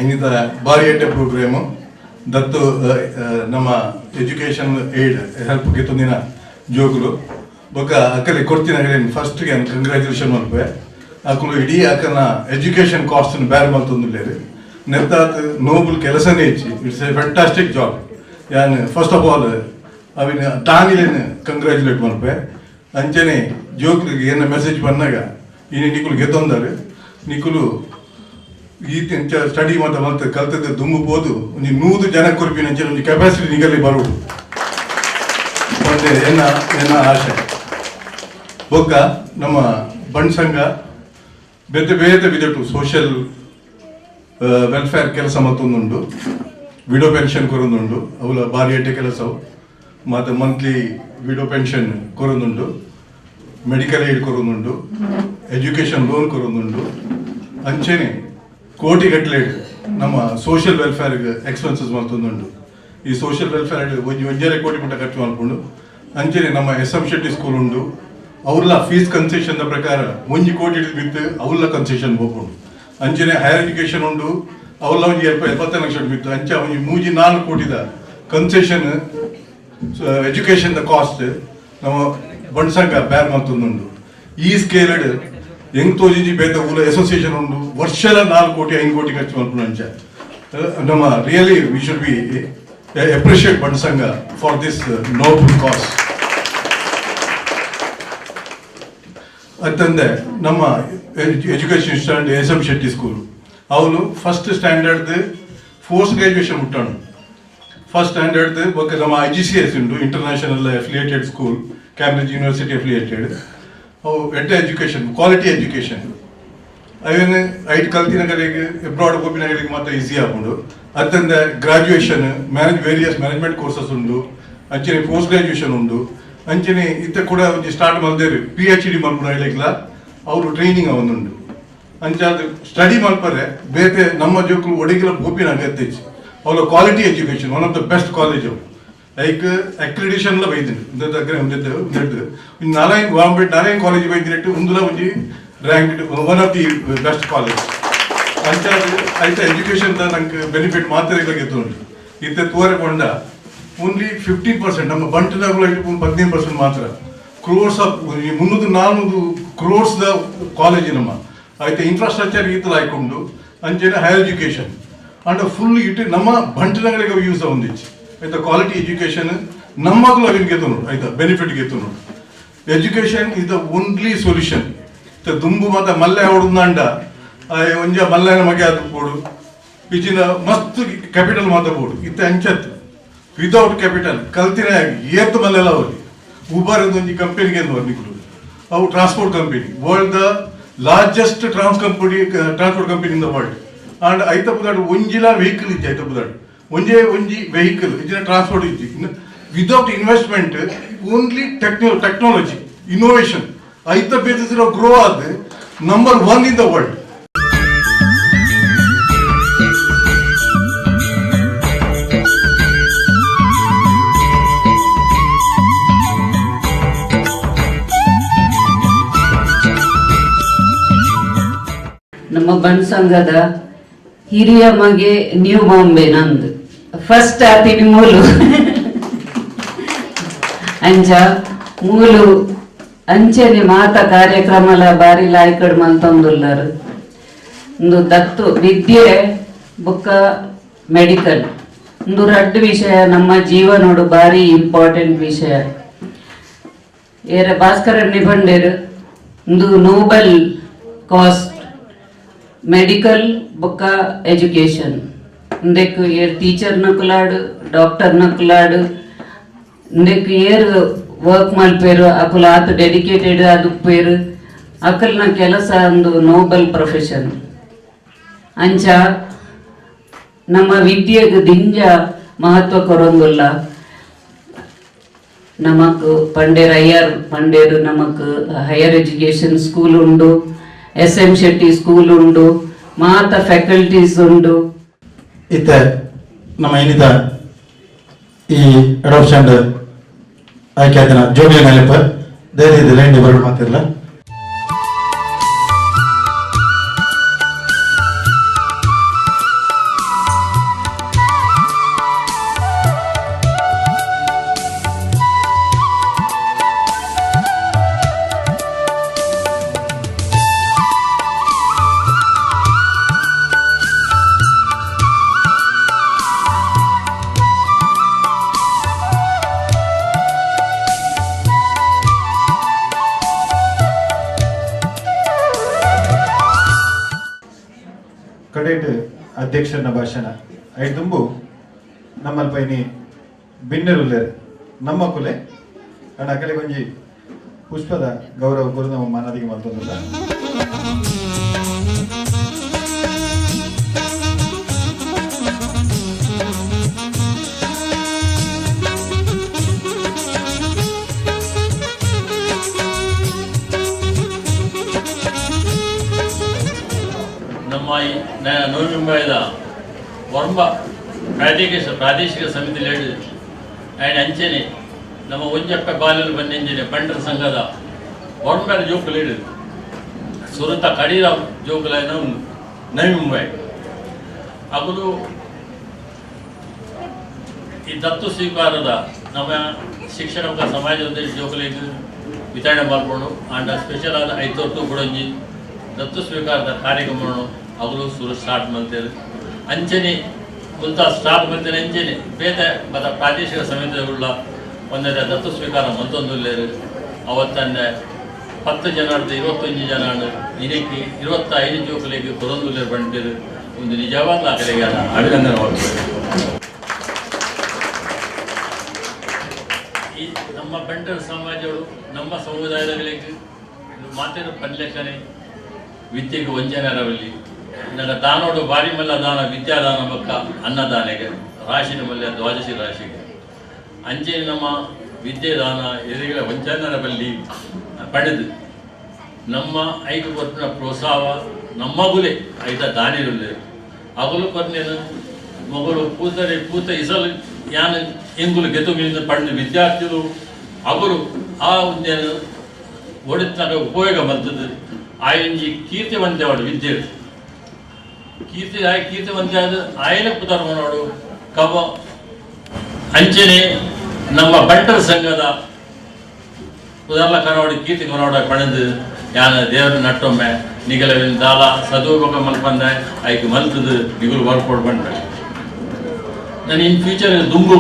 [SPEAKER 7] ಇನ್ನಿತರ ಬಾರಿ ಎಡ್ಡೆ ಪ್ರೋಗ್ರಾಮು ದತ್ತು ನಮ್ಮ ಎಜುಕೇಷನ್ ಏಡ್ ಹೆಲ್ಪ್ ಗೆತ್ತೊಂದಿನ ಜೋಕುಲು ಬೊಕ್ಕ ಅಕ್ಕಲಿ ಕೊಡ್ತಿನ ಫಸ್ಟ್ ಗೆ ಕಂಗ್ರ್ಯಾಚುಲೇಷನ್ ಮಲ್ಪೆ. ಅಕುಲು ಇಡೀ ಅಕ್ಕನ ಎಜುಕೇಷನ್ ಕಾಸ್ಟ್ ಬೇರೆ ಮಲ್ತೊಂದುಲ್ಲೇರು ನೆತ್ತಾತ್ ನೋಬಲ್ ಕೆಲಸನೇ ಹೆಚ್ಚಿ. It's A fantastic job. ಯಾನ್ ಫಸ್ಟ್ ಆಫ್ ಆಲ್ ಅವಿನ ತಾನಿಲೇನು ಕಂಗ್ರ್ಯಾಚುಲೇಟ್ ಮಲ್ಪೆ. ಅಂಚನೆ ಜೋಕುಲಿಗೆ ಏನ ಮೆಸೇಜ್ ಬಂದಾಗ ಇನ್ನು ನಿಕುಲು ಗೆತ್ತೊಂದಾರೆ ನಿಕುಲು ಈ ಸ್ಟಡಿ ಮಾತ ಮಲ್ತ ಕಲ್ತದ ದುಂಬು ಪೋದು ಒಂಜಿ 100 ಜನ ಕೊರ್ಪಿನ ಅಂಚನೆ ಒಂಜಿ ಕೆಪಾಸಿಟಿ ನಿಗಲಿ ಬರೋಡು ಒಂದೇ ಎನ್ನ ಎನ್ನ ಆಶೆ. ಬೊಕ್ಕ ನಮ್ಮ ಬಂಟ್ ಸಂಘ ಬೇತೆ ಬೇತೆ ವಿಧಟು ಸೋಷಿಯಲ್ ವೆಲ್ಫೇರ್ ಕೆಲಸ ಮತ್ತೊಂದುಂಡು, ವಿಡೋ ಪೆನ್ಷನ್ ಕೊರೊಂದುಂಡು, ಅವಲ ಬಾರಿ ಎಡ್ಡೆ ಕೆಲಸವು ಮತ್ತು ಮಂತ್ಲಿ ವಿಡೋ ಪೆನ್ಷನ್ ಕೊರೊಂದುಂಡು, ಮೆಡಿಕಲ್ ಏಡ್ ಕೊರೊಂದುಂಡು, ಎಜುಕೇಷನ್ ಲೋನ್ ಕೊರೊಂದುಂಡು, ಅಂಚೆನೆ ಕೋಟಿ ಗಟ್ಟಲೆ ನಮ್ಮ ಸೋಷಿಯಲ್ ವೆಲ್ಫೇರ್ ಎಕ್ಸ್ಪೆನ್ಸಸ್ ಮಲ್ತೊಂದುಂಡು. ಈ ಸೋಷಿಯಲ್ ವೆಲ್ಫೇರ್ ಒಂಜಿ ಒಂಜರೆ ಕೋಟಿ ಮಟ್ಟ ಖರ್ಚು ಮಲ್ಪುಂಡು. ಅಂಚೆನೆ ನಮ್ಮ ಎಸ್ ಎಂ ಶೆಟ್ಟಿ ಸ್ಕೂಲ್ ಉಂಡು, ಅವ್ರಲ್ಲ ಫೀಸ್ ಕನ್ಸೆಷನ್ ಪ್ರಕಾರ 1 ಕೋಟಿ ಬಿತ್ತು ಅವ್ರಲ್ಲ ಕನ್ಸೆಷನ್ ಹೋಗ್ಕೊಂಡು. ಅಂಚೆನೆ ಹೈಯರ್ ಎಜುಕೇಷನ್ ಉಂಡು, ಅವ್ರಲ್ಲ ಒಂಜಿ 70 ಲಕ್ಷ ಬಿತ್ತು ಅಂಚೆ ಒಂಜಿ 3-4 ಕೋಟಿದ ಕನ್ಸೆಷನ್ ಎಜುಕೇಷನ್ the cost ನಮ್ಮ ಬಂಟ್ ಸಂಘ ಬ್ಯಾರ್ ಮಲ್ತೊಂದುಂಡು. ಈ ಸ್ಕೇಲ್ ಹೆಂಗ್ ತೋಜಿಜಿ ಬೇತ ಊಲ ಅಸೋಸಿಯೇಷನ್ ಉಂಡು ವರ್ಷದ 4 ಕೋಟಿ 5 ಕೋಟಿ ಖರ್ಚು ಮಲ್ಪುನ ಅಂಚ ನಮ್ಮ really we should be appreciate Bant Sangha for this noble cause. ಅಂತಂದೆ ನಮ್ಮ education stand S M Shetty school ಅವನು ಫಸ್ಟ್ ಸ್ಟ್ಯಾಂಡರ್ಡ್ ಫೋರ್ತ್ ಗ್ರಾಜುಯೇಷನ್ ಮುಟ್ಟಾನು. ಫಸ್ಟ್ ಸ್ಟ್ಯಾಂಡರ್ಡ್ ಬೊಕ್ಕ ನಮ್ಮ I G C S ಉಂಟು, international affiliated school, Cambridge University affiliated. ಅವು ಎಡ್ಡೆ education, quality education. ಅವೇನು ಐಟ್ ಕಲ್ತಿನಗರಿಗೆ ಎಬ್ರಾಡ್ ಪೋಪಿನಗರಿಗೆ ಮಾತ್ರ ಈಸಿ ಆಪುಂಡು. ಅತ್ತಂದೆ graduation various management courses ಉಂಡು, ಅಂಚನೆ ಪೋಸ್ಟ್ ಗ್ರಾಜುಯೇಷನ್ ಉಂಡು. ಅಂಚನೆ ಇತ್ತ ಕೂಡ ಒಂಜಿ ಸ್ಟಾರ್ಟ್ ಮಲ್ದೇರು PhD ಮಲ್ಪುನ ಹೇಳಿಕ್ಲ ಅವರು ಟ್ರೈನಿಂಗ್ ಅವನುಂಡು. ಅಂಚಾದ ಸ್ಟಡಿ ಮಲ್ಪರೆ ಬೇತೆ ನಮ್ಮ ಜೋಕುಲು ಒಡಿಗಿಲ ಪೋಪಿನ ಅಗತ್ಯ ಅವಳ quality education one of the best college ಅವು. ಲೈಕ್ ಅಕ್ರಿಡಿಷನ್ ಲ ಬೈದಿನಿ ನಾರಾಯಣ್ ಬಾಂಬೆ ನಾರಾಯಣ್ ಕಾಲೇಜ್ ಬೈದಿನೆಟ್ಟು ಉಂದುಲ ಒಂಜಿ rank one of the best college. ಅಂಚಾದ ಐತ ಎಜುಕೇಷನ್ ನಂಗೆ ಬೆನಿಫಿಟ್ ಮಾತ್ರ ಉಂಟು. ಇತ್ತೆ ತೂವರೆ ಕೊಂಡ ಓನ್ಲಿ 15% ನಮ್ಮ ಬಂಟಿನಾಗುಲ 15% ಮಾತ್ರ crores of 300-400 crores the college ನಮ್ಮ ಐತೆ ಇನ್ಫ್ರಾಸ್ಟ್ರಕ್ಚರ್ ಈತಲ ಆಯ್ಕೊಂಡು. ಅಂಚೆನೆ ಹೈಯರ್ ಎಜುಕೇಷನ್ ಅಂಡ್ ಫುಲ್ ಇಟ್ಟು ನಮ್ಮ ಬಂಟಿನಗಳಿಗೆ ಯೂಸ್ ಒಂದಿಚ್ಚು ಆಯ್ತಾ. ಕ್ವಾಲಿಟಿ ಎಜುಕೇಷನ್ ನಮ್ಮಗಳು ಅವಿನ ಗೆತ್ತು ಆಯ್ತಾ, benefit ಗೆತ್ತು. Education is the only solution. ದುಂಬು ಮಾತ ಮಲ್ಲೆ ಹೊಡೆದಂಡ ಒಂಜ ಮಲ್ಲೆನ ಮಗೆ ಅದು ಬೋಡು ಇಚಿನ ಮಸ್ತ್ ಕ್ಯಾಪಿಟಲ್ ಮಾತ ಬೋಡು ಇತ್ತೆ ಅಂಚತ್ತು ವಿತೌಟ್ ಕ್ಯಾಪಿಟಲ್ ಕಲ್ತಿನ ಏತ್ ಮಲ್ಲೆಲ್ಲ ಅವ್ರಿ ಊಬರ್ ಒಂಜಿ ಕಂಪನಿಗೆ ನಿಕುಲು ಅವು transport company world the largest transport company in the world. And ಐತ ಪುದಾಡು ಒಂಜಿಲ ವೆಹಿಕಲ್ ಇಜ್ಜಿ ಐತ ಪುದಾಡು ಒಂಜೇ ಒಂಜಿ ವೆಹಿಕಲ್ ಇಜ್ಜಿನ ಟ್ರಾನ್ಸ್ಪೋರ್ಟ್ ಇಜ್ಜಿ without investment only technology innovation ಐತ ಬೇಸಿಸ್ ಗ್ರೋ ಆದ number 1 in the world.
[SPEAKER 11] ನಮ್ಮ ಬಂಟ್ ಸಂಘದ ಹಿರಿಯ ಮಗೆ ನ್ಯೂ ಬಾಂಬೆ ನಂದು ಫಸ್ಟ್ ಆತಿನಿ ಮೂಲು. ಅಂಚ ಮೂಲು ಅಂಚನೆ ಮಾತ ಕಾರ್ಯಕ್ರಮಲ ಬಾರಿ ಲಾಯ್ಕಡ್ ಮಲ್ತೊಂದುಲ್ಲರು. ಇಂದು ದತ್ತು ವಿದ್ಯೆ ಬೊಕ್ಕ ಮೆಡಿಕಲ್ ಇಂದು ರಡ್ಡ್ ವಿಷಯ ನಮ್ಮ ಜೀವನೋಡು ಬಾರಿ ಇಂಪಾರ್ಟೆಂಟ್ ವಿಷಯ. ಏರ ಭಾಸ್ಕರ ನಿಬಂಡೇರು ಇಂದು ನೋಬಲ್ ಕಾಸ್ಟ್ ಮೆಡಿಕಲ್ ಬೊಕ್ಕ ಎಜುಕೇಶನ್. ಇಂದೆಕ್ ಏರ್ ಟೀಚರ್ ನಕುಲಾಡು, ಡಾಕ್ಟರ್ ನಕುಲಾಡು, ಇಂದೆಕ್ ಏರ್ ವರ್ಕ್ ಮಲ್ಪೇರು ಅಕುಲು ಆತ್ ಡೆಡಿಕೇಟೆಡ್ ಆದುಪ್ಪೇರು. ಅಕಲ್ನ ಕೆಲಸ ಒಂದು ನೋಬಲ್ ಪ್ರೊಫೆಷನ್. ಅಂಚ ನಮ್ಮ ವಿದ್ಯೆಗ್ ದಿಂಜ ಮಹತ್ವ ಕೊರೊಂದುಲ್ಲ. ನಮಕ್ ಪಂಡೇರ್ ಅಯ್ಯರ್ ಪಂಡೇರು ನಮಕ್ ಹೈಯರ್ ಎಜುಕೇಶನ್ ಸ್ಕೂಲ್ ಉಂಡು, ಎಸ್ ಎಂ ಶೆಟ್ಟಿ ಸ್ಕೂಲ್ ಉಂಡು, ಮಾತ ಫ್ಯಾಕಲ್ಟೀಸ್ ಉಂಡು.
[SPEAKER 2] ಇತ್ತೆ ನಮ್ಮ ಏನಿದ ಈ ಅಡಾಪ್ಷನ್ ಆಯ್ಕೆ ಆದಿನ ಜೋಗ್ಲಿ ನೆಲಪ ಧೈರ್ಯ ಲೈನ್ ಬರೋಣ ಮಾತಿರಲ್ಲ.
[SPEAKER 7] ಕಡೇಟ್ ಅಧ್ಯಕ್ಷರನ್ನ ಭಾಷಣ ಐದುಂಬು ನಮ್ಮಲ್ಪೈನಿ ಬಿನ್ನೆರುಲ್ಲೇರು ನಮ್ಮ ಕುಲೆ ಅಣ್ಣ ಅಕಲೆ ಗೊಂಜಿ ಪುಷ್ಪದ ಗೌರವ ಗುರು ನಮ್ಮ ಮಾನದಿಗೆ ಮಲ್ತೊಂದುಲ್ಲ.
[SPEAKER 12] ನಮ್ಮ ಈ ನವಮಿಂಬಾಯದ ವರ್ಮ ಪ್ರಾದೇಶಿಕ ಪ್ರಾದೇಶಿಕ ಸಮಿತಿ ಲೇಡು ಆ್ಯಂಡ್ ಅಂಚನೆ ನಮ್ಮ ಒಂಜಪ್ಪ ಬಾಲ್ಯಲು ಬಂದಂಜನೆ ಬಂಡರ ಸಂಘದ ವರ್ಮರ ಜೋಕು ಲೇಡು ಸುರತ ಕಡೀರ ಜೋಕುಲಾಯಿನ ನವಿ ಮುಂಬೈ ಅಗುಲು ಈ ದತ್ತು ಸ್ವೀಕಾರದ ನಮ್ಮ ಶಿಕ್ಷಣ ಸಮಾಜದ ಜೋಕುಲೆಗ್ ವಿತರಣೆ ಮಾಡಿಕೊಂಡು ಆಂಡ ಸ್ಪೆಷಲ್ ಆದ ಐತೊಟ್ಟು ಬುಡಂಜಿ ದತ್ತು ಸ್ವೀಕಾರದ ಕಾರ್ಯಕ್ರಮವನ್ನು ಅಗಲು ಸುರು ಸ್ಟಾರ್ಟ್ ಮಾಡ್ತೇವೆ. ಅಂಚನೆ ಮುಲ್ತ ಸ್ಟಾರ್ಟ್ ಮಾಡ್ತೇನೆ ಅಂಚನೆ ಬೇತೆ ಮತ್ತ ಪ್ರಾದೇಶಿಕ ಸಮಿತಿಗಳ ಒಂದೇ ದತ್ತು ಸ್ವೀಕಾರ ಮಂತೊಂದುಲ್ಲೇರು. ಅವತ್ತನ್ನೆ 10 ಜನ 21 ಜನ ಇನಕ್ಕೆ 25 ಜೋಕುಲೆಗ್ ಕೊರೊಂದುಲ್ಲೇರು ಬಂಟೇರು. ಒಂದು ನಿಜವಾದ ಕಡೆಗೆ ಅಭಿನಂದನೆ ಮಾಡ್ತೇವೆ. ಈ ನಮ್ಮ ಬಂಟರ ಸಮಾಜಗಳು ನಮ್ಮ ಸಮುದಾಯದಗಳಿಗೆ ಮಾತಿನ ಪನ್ಲೆಕ್ಕನೆ ವಿದ್ಯೆಗೆ ವಂಚನೆರವಲ್ಲಿ ನನ್ನ ದಾನೋಡು ಬಾರಿ ಮಲ್ಲ ದಾನ ವಿದ್ಯಾದಾನ ಬಕ್ಕ ಅನ್ನದಾನೆಗೆ ರಾಶಿನ ಮಲ್ಯ ದ್ವಾದಶಿ ರಾಶಿಗೆ ಅಂಚೆ ನಮ್ಮ ವಿದ್ಯೆ ದಾನ ಎದುರಿಗಳ ವಂಚನರ ಬಲ್ಲಿ ಪಡೆದು ನಮ್ಮ ಐಕು ಕೊಟ್ಟಿನ ಪ್ರೋತ್ಸಾಹ ನಮ್ಮ ಗುಲೆ ಐತ ದಾನಿರುಲ್ಲೆ ಅಗಲು ಕೊರ್ನೇನು ಮಗಳು ಪೂತರೆ ಪೂತ ಇಸಲು ಯಾನ ಎಂಗುಲು ಗೆತು ಮೀನು ಪಡೆದು ವಿದ್ಯಾರ್ಥಿಗಳು ಅವರು ಆ ಒಂದೇನು ಒಡಿತನಾಗ ಉಪಯೋಗ ಬಂತದ್ದು ಆಯಂಜಿ ಕೀರ್ತಿವಂತೆವಾಡು ವಿದ್ಯೆ ಕೀರ್ತಿ ಆಯ್ ಕೀರ್ತಿವಂತೆ ಆದ ಆಯನ ಪುತರ್ಮನೋಡು ಕವ ಅಂಚನೆ ನಮ್ಮ ಬಂಟರ ಸಂಘದ ಉದಾಹರಣೆ ಕನ್ನಡ ಕೀರ್ತಿ ಕನ್ನಡ ಪಣದು ಯಾನ ದೇವರ ನಟ್ಟೊಮ್ಮೆ ನಿಗಲವಿನ ದಾಲ ಸದುಪಯೋಗ ಮಲ್ಪಂದೆ ಐಕ್ ಮಲ್ತದು ನಿಗುಲು ಬರ್ಕೊಡು ಬಂಡ ನಾನು ಇನ್ ಫ್ಯೂಚರ್ ದುಂಬು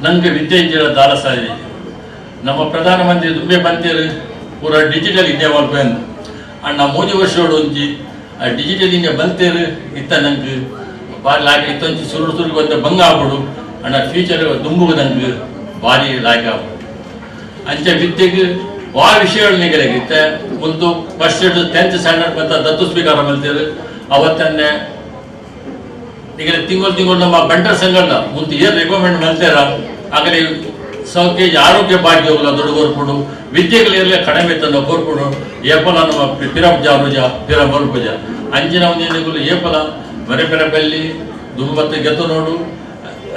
[SPEAKER 12] ನಂಗೆ ವಿದ್ಯೆ ಇಂಜಿರ ದಾಲ ಸಾರಿ ನಮ್ಮ ಪ್ರಧಾನಮಂತ್ರಿ ದುಂಬೆ ಬಂತೇರು ಪೂರ ಡಿಜಿಟಲ್ ಇಂಡಿಯಾ ಮಲ್ಪೆಂದು ಅಣ್ಣ ಮೋದಿ ವರ್ಷೋಡು ಒಂಜಿ ಆ ಡಿಜಿಟಲ್ ಇಂಡಿಯಾ ಬಂತೇರು ಇತ್ತ ನಂಗೆ ಬಾರಿ ಲಾಯ್ಕ ಇತ್ತೊಂಜಿ ಸುರು ಸುರು ಒಂದ ಬಂಗ ಆಗ್ಬಿಡು ಅಣ್ಣ ಫ್ಯೂಚರ್ ದುಂಬುಗು ನಂಗೆ ಭಾರಿ ಲಾಯ್ಕ ಆಗ್ಬಿಡು. ಅಂಚೆ ವಿದ್ಯೆಗೆ ವಾ ವಿಷಯಗಳು ನಿಗಲಿಗಿತ್ತೆ ಒಂದು ಫಸ್ಟ್ 10th standard ಬಂತ ದತ್ತು ಸ್ವೀಕಾರ ಮಲ್ತೇರು. ಅವತ್ತನ್ನೇ ಈಗ ತಿಂಗಳು ತಿಂಗಳು ನಮ್ಮ ಬಂಟರ ಸಂಘದ ಮುಂದೆ ಏನು ರೆಕಮೆಂಡ್ ಮಲ್ತೇರ ಆಗಲೇ 100 ಕೆಜಿ ಆರೋಗ್ಯ ಭಾಗ್ಯ ಹೋಗಲ್ಲ ದುಡ್ಡು ಕೋರ್ಪುಡು ವಿದ್ಯೆಗಳು ಕಡಿಮೆ ತಂದ ಕೋರ್ಪುಡು ಏಪಲ ನಮ್ಮ ಪಿರಪ್ ಜಾರುಜ ಪಿರ ಮಲ್ಪುಜ ಅಂಚಿನ ಒಂದು ಏಪಲ ಬರೆ ಪೆರ ಬೆಲ್ಲಿ ದುಂಬತ್ತು ಗೆದ್ದು ನೋಡು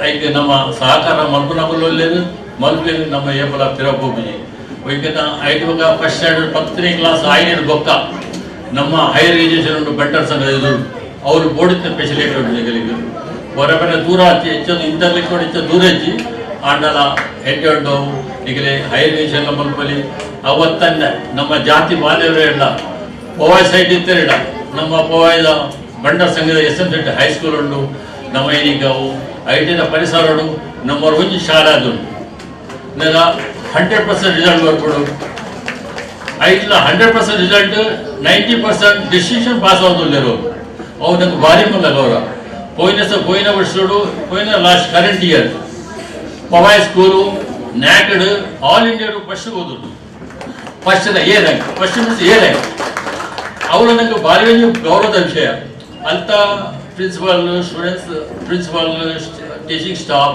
[SPEAKER 12] ಐಕೆ ನಮ್ಮ ಸಹಕಾರ ಮಲ್ಪನಗುಲು ಒಳ್ಳೇದು ಮಲ್ಪೇರು ನಮ್ಮ ಏಪಲ ಪಿರಪ್ ಹೋಗುಜಿ ಒಯ್ಕಿನ ಐದು ಬೊಕ್ಕ ಫಸ್ಟ್ ಸ್ಟ್ಯಾಂಡರ್ಡ್ 10ನೇ ಕ್ಲಾಸ್ ಆಯ್ನೇಡು ಬೊಕ್ಕ ನಮ್ಮ ಹೈಯರ್ ಎಜುಕೇಷನ್ ಉಂಟು ಬಂಟರ್ ಸಂಘ ಇದು ಅವರು ಬೋರ್ಡಿನ ಫೆಸಿಲಿಟಿ ಉಂಟು ಹೊರಬರ ದೂರ ಹಚ್ಚಿ ಹೆಚ್ಚು ಇಂಟರ್ಲಿಕ್ ಹೆಚ್ಚು ದೂರ ಹೆಚ್ಚಿ ಆಂಡಲ ಹೆಡ್ ನಿಗಲೆ ಹೈಯರ್ ಎಜುಕೇಶನ್ ಮಲ್ಪಲಿ ಅವತ್ತನ್ನ ನಮ್ಮ ಜಾತಿ ಬಾಂಧವ್ಯ ಇಲ್ಲ ಪೋವಾಯ್ ಸೈಡ್ ಇತ್ತಿರಲ್ಲ ನಮ್ಮ ಪೋವಾಯ್ದ ಬಂಡರ್ ಸಂಘದ ಎಸ್ ಎಂ ಸೆಟ್ ಹೈಸ್ಕೂಲ್ ಉಂಡು ನಮ್ಮ ಏನೀಗ I ಟಿನ ಪರಿಸರ ನಮ್ಮ ಒಂಜಿ ಶಾಲೆ ಅದು ನನ್ನ 100% ರಿಸಲ್ಟ್ ಬರ್ಬೋದು ಐಟ್ಲ 100% ರಿಸಲ್ಟ್ 90% ಡಿಸ್ಟಿಂಕ್ಷನ್ ಪಾಸ್ ಆಗೋದಿಲ್ಲರು ಅವು ನಂಗೆ ಭಾರಿ ಮಲ್ಲ ಗೌರವ ಪೋಯಿನ ಸ ಪೋಯಿನ ವರ್ಷಡು ಪೋಯಿನ last current year Powai school ನ್ಯಾಕ್ಡ್ all India first ಓದುದು first A rank first means A rank ಅವರು ನಂಗೆ ಭಾರಿ ಒಂದು ಗೌರವದ ವಿಷಯ ಅಂತ principal students principal teaching staff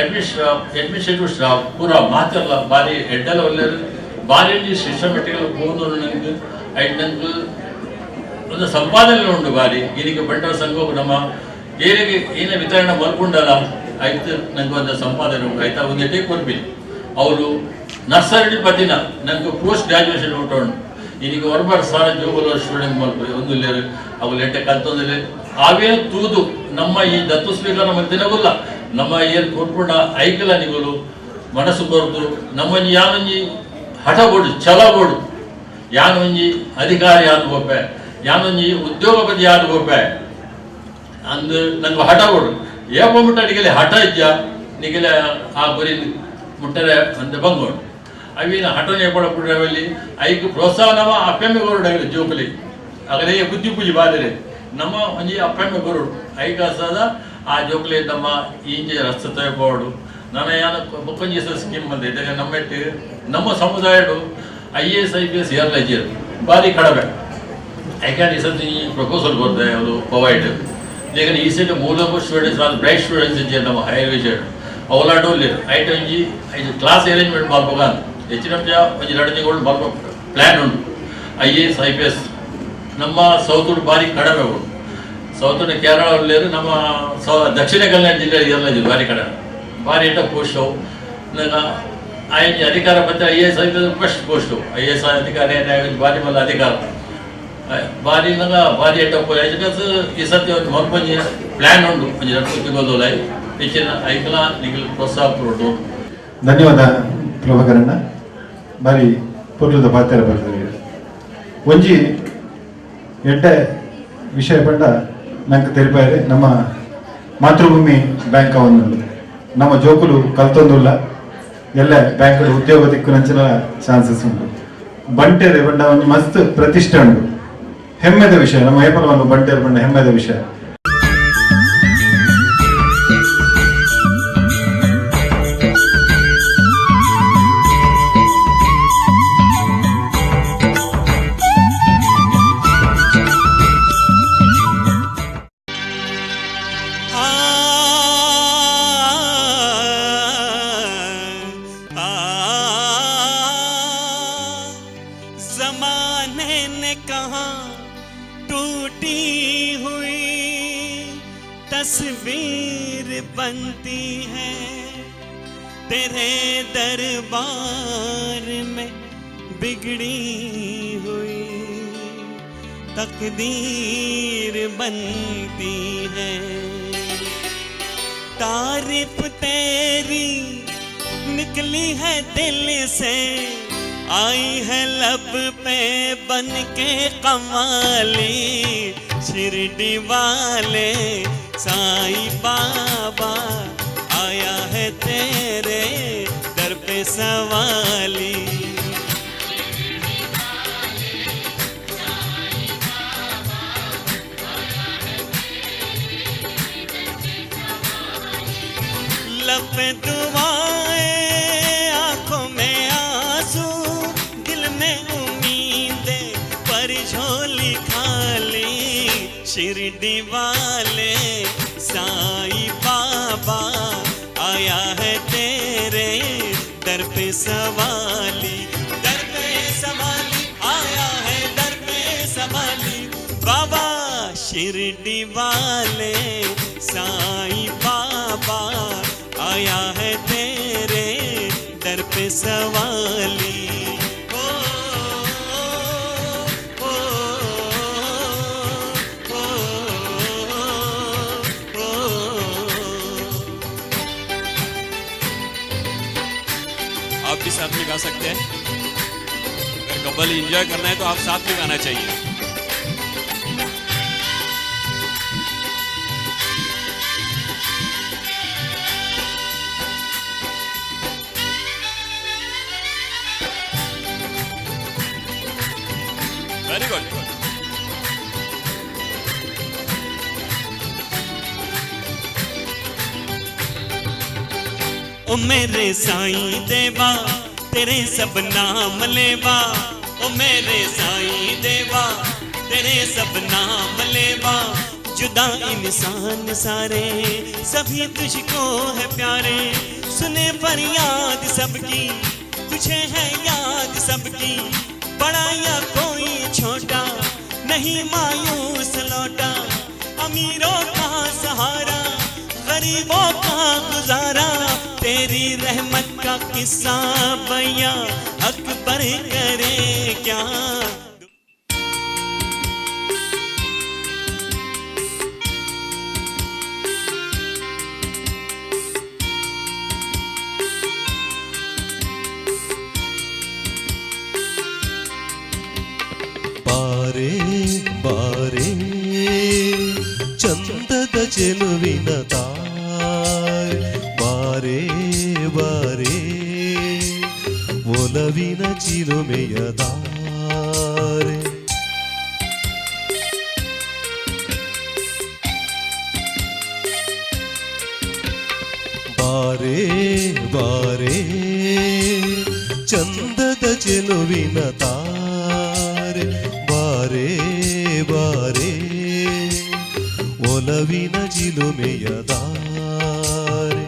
[SPEAKER 12] administrative staff ಪೂರಾ ಮಾತೆಲ್ಲ ಭಾರಿ ಎಡ್ಡೆಲ್ಲ ಒಳ್ಳೆಯದು ಭಾರಿ ಸಿಸ್ಟಮೆಟಿಕಲ್ ಹೋದವರು ನನಗೆ ಐಟ್ ನಂಗೆ ಒಂದು ಸಂಪಾದನೆ ಉಂಟು ಭಾರಿ ಇದಕ್ಕೆ ಬಂಡವಾಳ ಸಂಘ ನಮ್ಮ ಏನಿಗೆ ಏನೇ ವಿತರಣೆ ಮಲ್ಕೊಂಡಲ್ಲ ಆಯ್ತು ನಂಗೆ ಒಂದು ಸಂಪಾದನೆ ಉಂಟು ಆಯ್ತಾ ಒಂದು ಎಟೇ ಕೊರ್ಬಿ ಅವರು ನರ್ಸರಿ ಪತಿನ ನಂಗೆ ಪೋಸ್ಟ್ ಗ್ರಾಜುಯೇಷನ್ ಊಟ ಉಂಟು ಇದಕ್ಕೆ ಒರ್ಬರ್ ಸಾರ ಜೋಗುಲ ಸ್ಟೂಡೆಂಟ್ ಮಲ್ಪ ಒಂದು ಲೇರು ಅವು ಲೆಟ್ಟೆ ಕಲ್ತೊಂದಿಲ್ಲ ಅವೇ ತೂದು ನಮ್ಮ ಈ ದತ್ತು ಸ್ವೀಕಾರ ಮಲ್ತಿನಗುಲ್ಲ ನಮ್ಮ ಏನು ಕೊಟ್ಕೊಂಡ ಐಕಲ ನಿಗುಲು ಮನಸ್ಸು ಕೊರತು ನಮ್ಮೊಂಜಿ ಯಾನೊಂಜಿ ಹಠ ಬೋಡು ಛಲ ಬೋಡು ಯಾನೊಂಜಿ ಅಧಿಕಾರಿ ಆದ ಬೋಪೆ ಯಾನೊಂಜಿ ಉದ್ಯೋಗಪತಿ ಆದ ಬೋಪೆ ಅಂದ್ ನಂಗೆ ಹಠ ಬೋಡು ಏಪ ಮುಟ್ಟ ನಿಗಲೆ ಹಠ ಇದ್ಯಾ ನಿಗಲೆ ಆ ಗುರಿ ಮುಟ್ಟರೆ ಅಂದ ಬಂಗೋಡು ಅವಿನ ಹಠನೆ ಪಡಪುಡವಲ್ಲಿ ಐಕ್ ಪ್ರೋತ್ಸಾಹ ಅಪ್ಪೆಮ್ಮೆ ಬರೋಡು ಜೋಕಲಿ ಆಗಲೇ ಬುದ್ಧಿ ಪೂಜೆ ಬಾದರೆ ನಮ್ಮ ಒಂಜಿ ಅಪ್ಪೆಮ್ಮೆ ಬರೋಡು ಐಕ ಸದ ಆ ಜೋಕಲಿ ನಮ್ಮ ಇಂಜೆ ರಸ್ತೆ ತಗೋಡು ನಾನು ಯಾನ ಬೊಕ್ಕೊಂಜಿ ಸ್ಕೀಮ್ ಬಂದೆ ಇದಕ್ಕೆ ನಮ್ಮೆಟ್ಟು ನಮ್ಮ ಸಮುದಾಯಡು I A S I P S ಏರ್ಲ ಇಜ್ಜೆರ್ ಭಾರಿ ಕಡಿಮೆ ಐಕಾನ್ ಈ ಸರ್ತಿ ಪ್ರಪೋಸಲ್ ಕೊಡ್ದೆ ಅವರು ಪ್ರೊವೈಡ್ ಈಗ ಈ ಸೈಡ್ ಮೂಲಭೂತ ಸ್ಟೂಡೆಂಟ್ಸ್ ಆದ ಬ್ರೈಟ್ ಸ್ಟೂಡೆಂಟ್ಸ್ ಇಜ್ಜೆರ್ ನಮ್ಮ ಹೈಯರ್ ಎಜುಕೇಷನ್ ಅವಲಾಡು ಐಟ್ ಒಂಜಿ ಐದು ಕ್ಲಾಸ್ ಅರೇಂಜ್ಮೆಂಟ್ ಮಲ್ಪೊಗ ಹೆಚ್ಚಿನ ಒಂಜಿ ಎರಡು ತಿಂಗಳು ಮಲ್ಪ ಪ್ಲ್ಯಾನ್ ಉಂಟು I A S I P S ನಮ್ಮ ಸೌತ್ ಭಾರಿ ಕಡಿಮೆ ಉಂಟು ಸೌತ್ ಕೇರಳ ಉಳ್ಳೇರು ನಮ್ಮ ದಕ್ಷಿಣ ಕನ್ನಡ ಜಿಲ್ಲೆ ಎಲ್ಲ ಭಾರಿ ಕಡಿಮೆ ಭಾರಿ ಇಟ್ಟ ಪೋಸ್ಟ್ ನನ್ನ ಆಯ್ ಅಧಿಕಾರ ಪತ್ರ I A S I P S first post I A S ಅಧಿಕಾರಿ ಭಾರಿ ಮಲ್ಲ ಅಧಿಕಾರ ಭಾರಿ ನಂಗೆ ಭಾರಿ ಎಟ್ಟ ಈ ಸರ್ತಿ ಒಂದು ಮಲ್ಪೊಂಜಿ ಪ್ಲ್ಯಾನ್ ಉಂಟು ಒಂಜಿ ರಡ್ಡು ತಿಂಗಳದೊಲ ಹೆಚ್ಚಿನ ಐಕಲ ನಿಗಲ್ ಪ್ರೋತ್ಸಾಹ ಕೊರೊಡು.
[SPEAKER 7] ಧನ್ಯವಾದ ಪ್ರಭಾಕರಣ್ಣ ಬಾರಿ ಪೊರ್ಲುದ ಪಾತ್ರ ಬರ್ತದೆ ಒಂಜಿ ಎಡ್ಡೆ ವಿಷಯ ಪಂಡ ನಂಗೆ ತೆರಿಪಾಯರೆ ನಮ್ಮ ಮಾತೃಭೂಮಿ ಬ್ಯಾಂಕ್ ಅವನು ನಮ್ಮ ಜೋಕುಲು ಕಲ್ತೊಂದುಲ್ಲ ಎಲ್ಲ ಬ್ಯಾಂಕ್ ಉದ್ಯೋಗ ದಿಕ್ಕು ನಂಚಿನ ಚಾನ್ಸಸ್ ಉಂಟು ಬಂಟೆರೆ ಬಂಡ ಒಂಜಿ ಮಸ್ತ್ ಪ್ರತಿಷ್ಠೆ ಉಂಟು ಹೆಮ್ಮೆದ ವಿಷಯ ನಮ್ಮ ಏಪಲವನ್ನು ಬಂಟೆರೆ ಬಂಡ ಹೆಮ್ಮೆದ ವಿಷಯ.
[SPEAKER 3] जमाने ने कहा टूटी हुई तस्वीर बनती है तेरे दरबार में बिगड़ी हुई तकदीर बनती है। तारीफ तेरी निकली है दिल से आई है लब पे बन के कमाली शिरडी वाले साईं बाबा आया है तेरे दर पे सवाली। लब पे दुआएं आंखों में आंसू दिल में उम्मीदें पर झोली खाली शिरडी वाले साईं बाबा आया है तेरे दर पे सवाली दर पे सवाली आया है दर पे सवाली बाबा शिरडी वाले साईं बाबा आया है तेरे दर पे सवाली। ओ, ओ, ओ, ओ, ओ। आप इस
[SPEAKER 13] साथ में गा सकते हैं। अगर कव्वाली एंजॉय करना है तो आप साथ में गाना चाहिए। Very good. ओ मेरे साईं देवा तेरे सब नाम लेवा, ओ मेरे साईं देवा तेरे सब नाम लेवा। जुदा इंसान सारे सभी तुझको है प्यारे, सुने फरियाद सबकी तुझे है याद सबकी। बड़ा या कोई छोटा नहीं मायूस लौटा, अमीरों का सहारा गरीबों का गुजारा। तेरी रहमत का किस्सा भैया अकबर करे क्या।
[SPEAKER 4] ಬಾರೆ ಬಾರೆ ಚಂದದ ಚೆಲುವಿನ ತಾರೆ, ಬಾರೆ ಬಾರೆ ಒಲವಿನ ಚಿಲುಮೆಯ ತಾರೆ. ಬಾರೆ ಬಾರೆ ಚಂದದ ಚೆಲುವಿನ ತಾರೆ, ಬಾರೆ ಬಾರೆ ಒಲವಿನ ಚಿಲುಮೆಯ ತಾರೆ.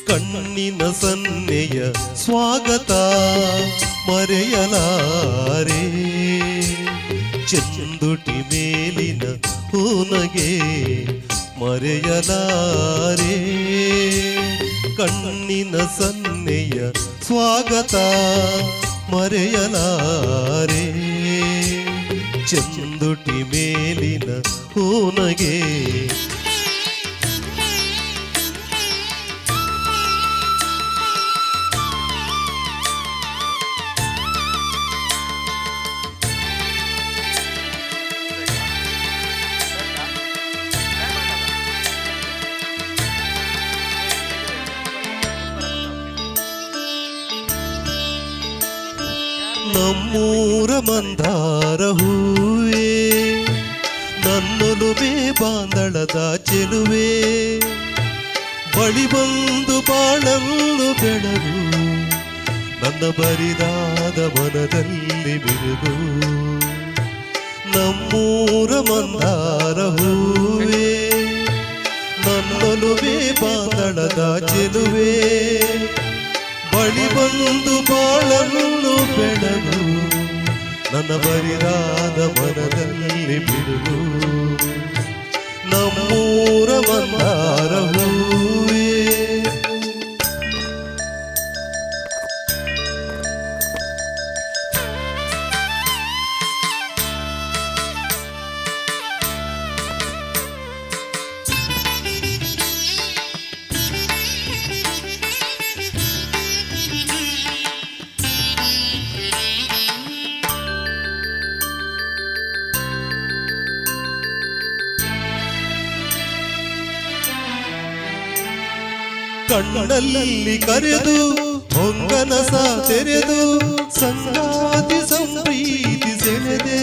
[SPEAKER 4] ಕಣ್ಣಿನ ಸನ್ನೆಯ ಸ್ವಾಗತ ಮರೆಯಲಾರೆ, ಚೆಂದುಟಿ ಮೇಲಿನ ಹೂನಗೆ ಮರೆಯಲಾರೆ. ಕಣ್ಣಿನ ಸನ್ನೆಯ ಸ್ವಾಗತ ಮರೆಯಲಾರೆ, ಚೆಂದುಟಿ ಮೇಲಿನ ಹೂನಗೆ. ನಮ್ಮೂರ ಮಂದಾರ ಹೂವೇ ನನ್ನೊಲುಮೆ ಬಾಂದಳದ ಚೆಲುವೆ, ಬಳಿ ಬಂದು ಬಾಳನ್ನು ಬೆಳಗು ನನ್ನ ಬರಿದಾದ ಮನದಲ್ಲಿ ಬಿರುಗು. ನಮ್ಮೂರ ಮಂದಾರ ಹೂವೇ ನನ್ನೊಲುಮೆ ಬಾಂದಳದ ಚೆಲುವೆ, ಬಳಿ ಬಂದು ಬಾಳನ್ನು ಬೆಳಗು ನನ್ನ ಬರಿದಾದ ಮನದಲ್ಲಿ ಬಿರುಗು. ನಮ್ಮೂರ ಮಂದಾರ ಹೂವೇ. ಕಣ್ಣಲ್ಲಿ ಕರೆದು ಹೊಂಗನಸ ತೆರೆದು ಸಂಗಾತಿ ಸಂಪ್ರೀತಿ ಸೆಳೆದೆ,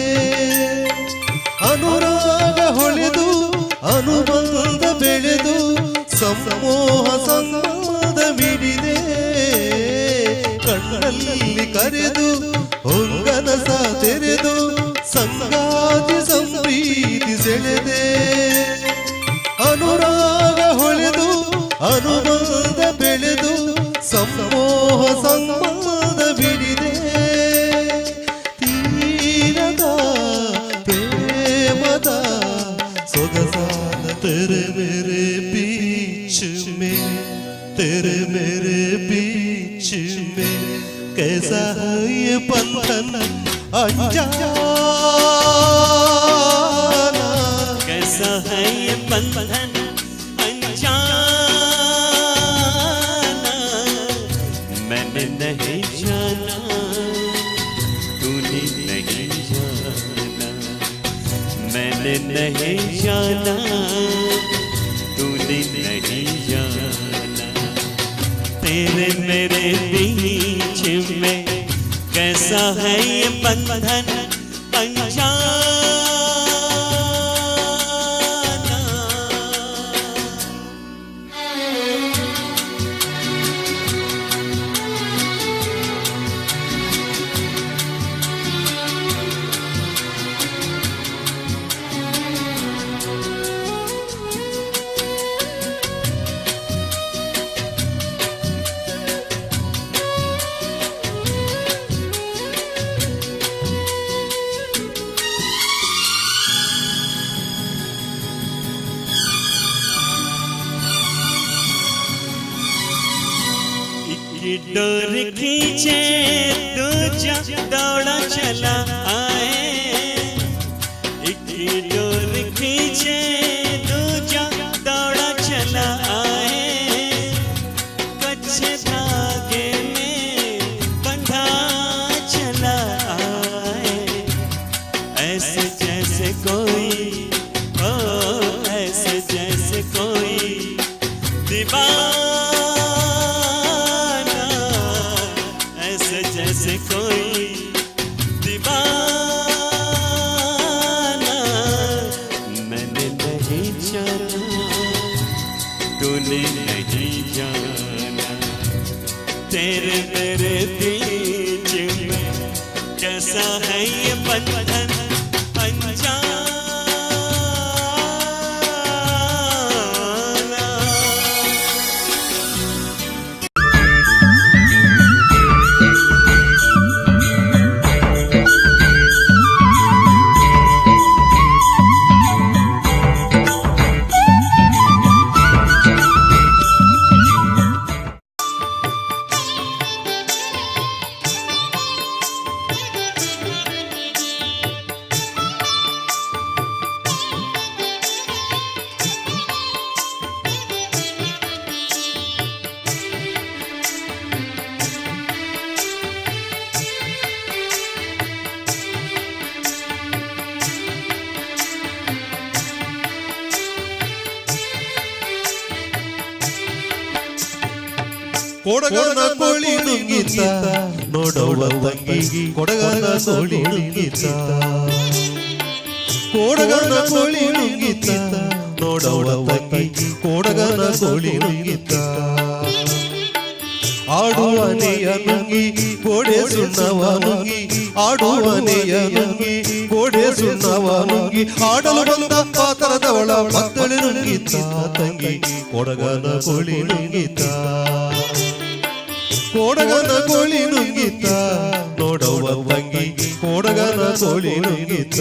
[SPEAKER 4] ಅನುರಾಗ ಹೊಳೆದು ಅನುಬಂಧ ಬೆಳೆದು ಸಮೋಹ ಸಂವಾದ ಮಿಡಿದೆ. ಕಣ್ಣಲ್ಲಿ ಕರೆದು ಹೊಂಗನಸ ತೆರೆದು ಸಂಗಾತಿ ಸಂಪ್ರೀತಿ ಸೆಳೆದೆ, ಅನುರಾಗ ಹೊಳೆದು ಅನುಬಂಧ ಬೆಳೆದು ಸಮೋಹ ಸಂವಾದ ಬಿಡಿದೆ. ತೀರದ ಪ್ರೇಮದ ಸೊಗಸಾದ ತೆರೆ ಮೇರೆ ಬೀಚ್ ಮೇ, ತೆರೆ ಮೇರೆ ಬೀಚ್ ಮೇ ಕೈಸಾ बंधन अनजाना।
[SPEAKER 3] कैसा है ये बंधन अनजाना, मैंने नहीं जाना, तूने नहीं जाना, मैंने नहीं जाना, तूने नहीं जाना। तेरे मेरे बीच में कैसा है ये बंधन अनजाना। डोर खींचे दूजा दौड़ा चला आए, एक डोर खींचे दूजा दौड़ा चला आए, कच्चे धागे में बंधा चला आए, ऐसे जैसे कोई ओ ऐसे जैसे कोई दीवाना, ऐसे जैसे कोई दीवाना। मैंने नहीं जाना, तूने नहीं जाना, तेरे मेरे बीच में कैसा है ये बंधन अनजाना।
[SPEAKER 4] ಕೊಡಗನ ಕೋಳಿ ನುಂಗಿತ ನೋಡವ್ವ ತಂಗಿ, ಕೊಡಗನ ಕೋಳಿ ನುಂಗಿತ, ಕೊಡಗನ ಕೋಳಿ ನುಂಗಿತ ನೋಡವ್ವ ತಂಗಿ, ಕೊಡಗನ ಕೋಳಿ ನುಂಗಿತ. ಆಡುವನೆಯ ನುಂಗಿ ಗೋಡೆ ಸುಣ್ಣವ ನುಂಗಿ, ಆಡುವನೆಯ ನುಂಗಿ ಗೋಡೆ ಸುಣ್ಣವ ನುಂಗಿ, ಆಡಲು ಬಂದ ಪಾತ್ರದವಳ ಮಕ್ಕಳು ನುಂಗಿತ ತಂಗಿ, ಕೊಡಗನ ಕೋಳಿ ನುಂಗಿತ, ಕೊಡಗನ ಕೋಳಿ ನುಂಗಿತ ನೋಡವ್ವ ತಂಗಿ, ಕೊಡಗನ ಕೋಳಿ ನುಂಗಿತ.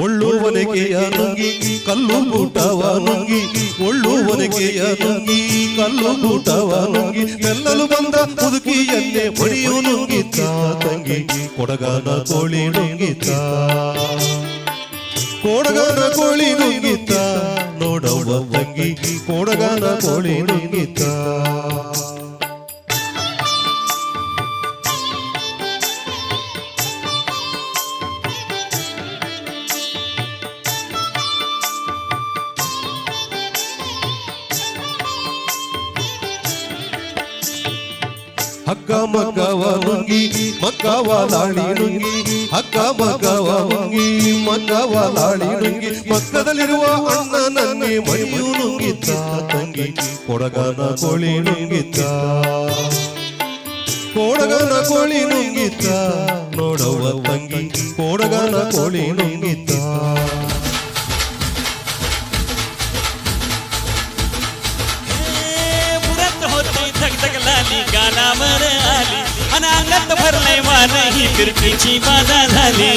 [SPEAKER 4] ಒಳ್ಳುವನಿಗೆಯ ನುಂಗಿ ಕಲ್ಲು ಬೂಟವ ನುಂಗಿ, ಒಳ್ಳುವನಿಗೆಯ ನುಂಗಿ ಕಲ್ಲು ಬೂಟವ ನುಂಗಿ, ಮೆಲ್ಲಲು ಬಂದ ಮುದುಕಿಯನ್ನೇ ಮಣಿಯು ನುಂಗಿತ ತಂಗಿ, ಕೊಡಗನ ಕೋಳಿ ನುಂಗಿತ, ಕೊಡಗನ ಕೋಳಿ ನುಂಗಿತ ನೋಡವ್ವ ತಂಗಿ, ಕೊಡಗನ ಕೋಳಿ ನುಂಗಿತ. ಹಗ್ಗ ಮಗ್ಗವ ನುಂಗಿ ಮಗ್ಗವ ಲಾಳಿ ನುಂಗಿ, ಹಗ್ಗ ಮಗ್ಗವ ನುಂಗಿ ಮಗ್ಗವ ಲಾಳಿ ನುಂಗಿ, ಮಗ್ಗದಲ್ಲಿರುವ ಅಣ್ಣನನ್ನೇ ಮಣಿಯು ನುಂಗಿತ ತಂಗಿ, ಕೊಡಗನ ಕೋಳಿ ನುಂಗಿತ, ಕೊಡಗನ ಕೋಳಿ ನುಂಗಿತ ನೋಡವ್ವ ತಂಗಿ, ಕೊಡಗನ ಕೋಳಿ ನುಂಗಿತ.
[SPEAKER 3] गाना मर आली अना अंगात भरलंय वार ही फिरतीची बाधा झाली.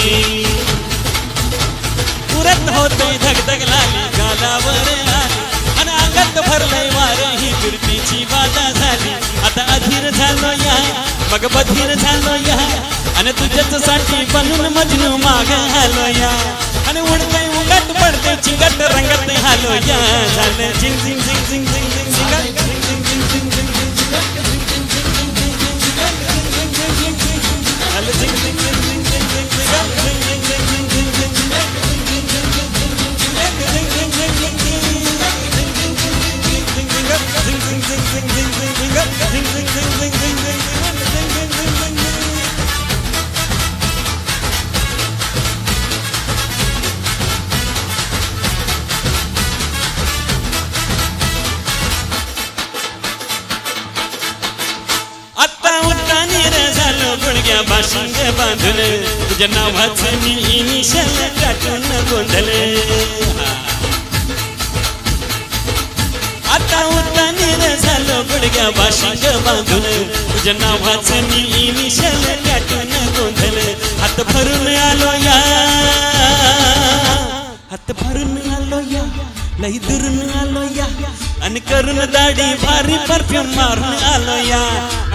[SPEAKER 3] पुरत होते धगधग लाली गालावर आली. आणि अंगात भरलंय वार ही फिरतीची बाधा झाली. आता अधीर झालो या, मग बधीर झालो या, आणि तुझ्याच साठी बनून मजनू माग आलो या. आणि उडतंय उंगात पडतंय चिंगाट रंगात हालो या. झालं झिंग झिंग झिंग झिंग झिंग झिंग झिंगाट झिंग झिंग झिंग झिंग झिंग झिंग झिंगाट झिंग झिंग झिंग झिंग झिंग झिंग झिंगाट झिंग झिंग झिंग झिंग झिंग झालं झिंग झिंग झिंग झिंग झिंग झिंग झिंगाट झिंग झिंग झिंग झिंग झिंग झिंग झिंगाट झिंग झिंग झिंग झिंग झिंग झिंग झिंगाट झिंग झिंग झिंग झिंग झिंग झिंग झिंगाट झिंग झिंग झिंग झिंग झिंग झिंग झिंगाट झिंग झिंग झिंग झिंग झिंग झिंग झिंगाट झिंग झिंग झिंग झिंग झिंग. आत्ता उत्ता निर झालो गुडघ्या बाशिंग बांधून, तुझ्या नावाचं मी इनिशल टाकून गोंधले. आता उत्ता निर झालो गुडघ्या बाशिंग बांधून, तुझ्या नावाचं मी इनिशल टाकून गोंधले. हात भरून आलो या, हात भरून आलो या, लई दुरून आलो या, आणि करून दाढी भारी परफ्यूम मारून आलो या.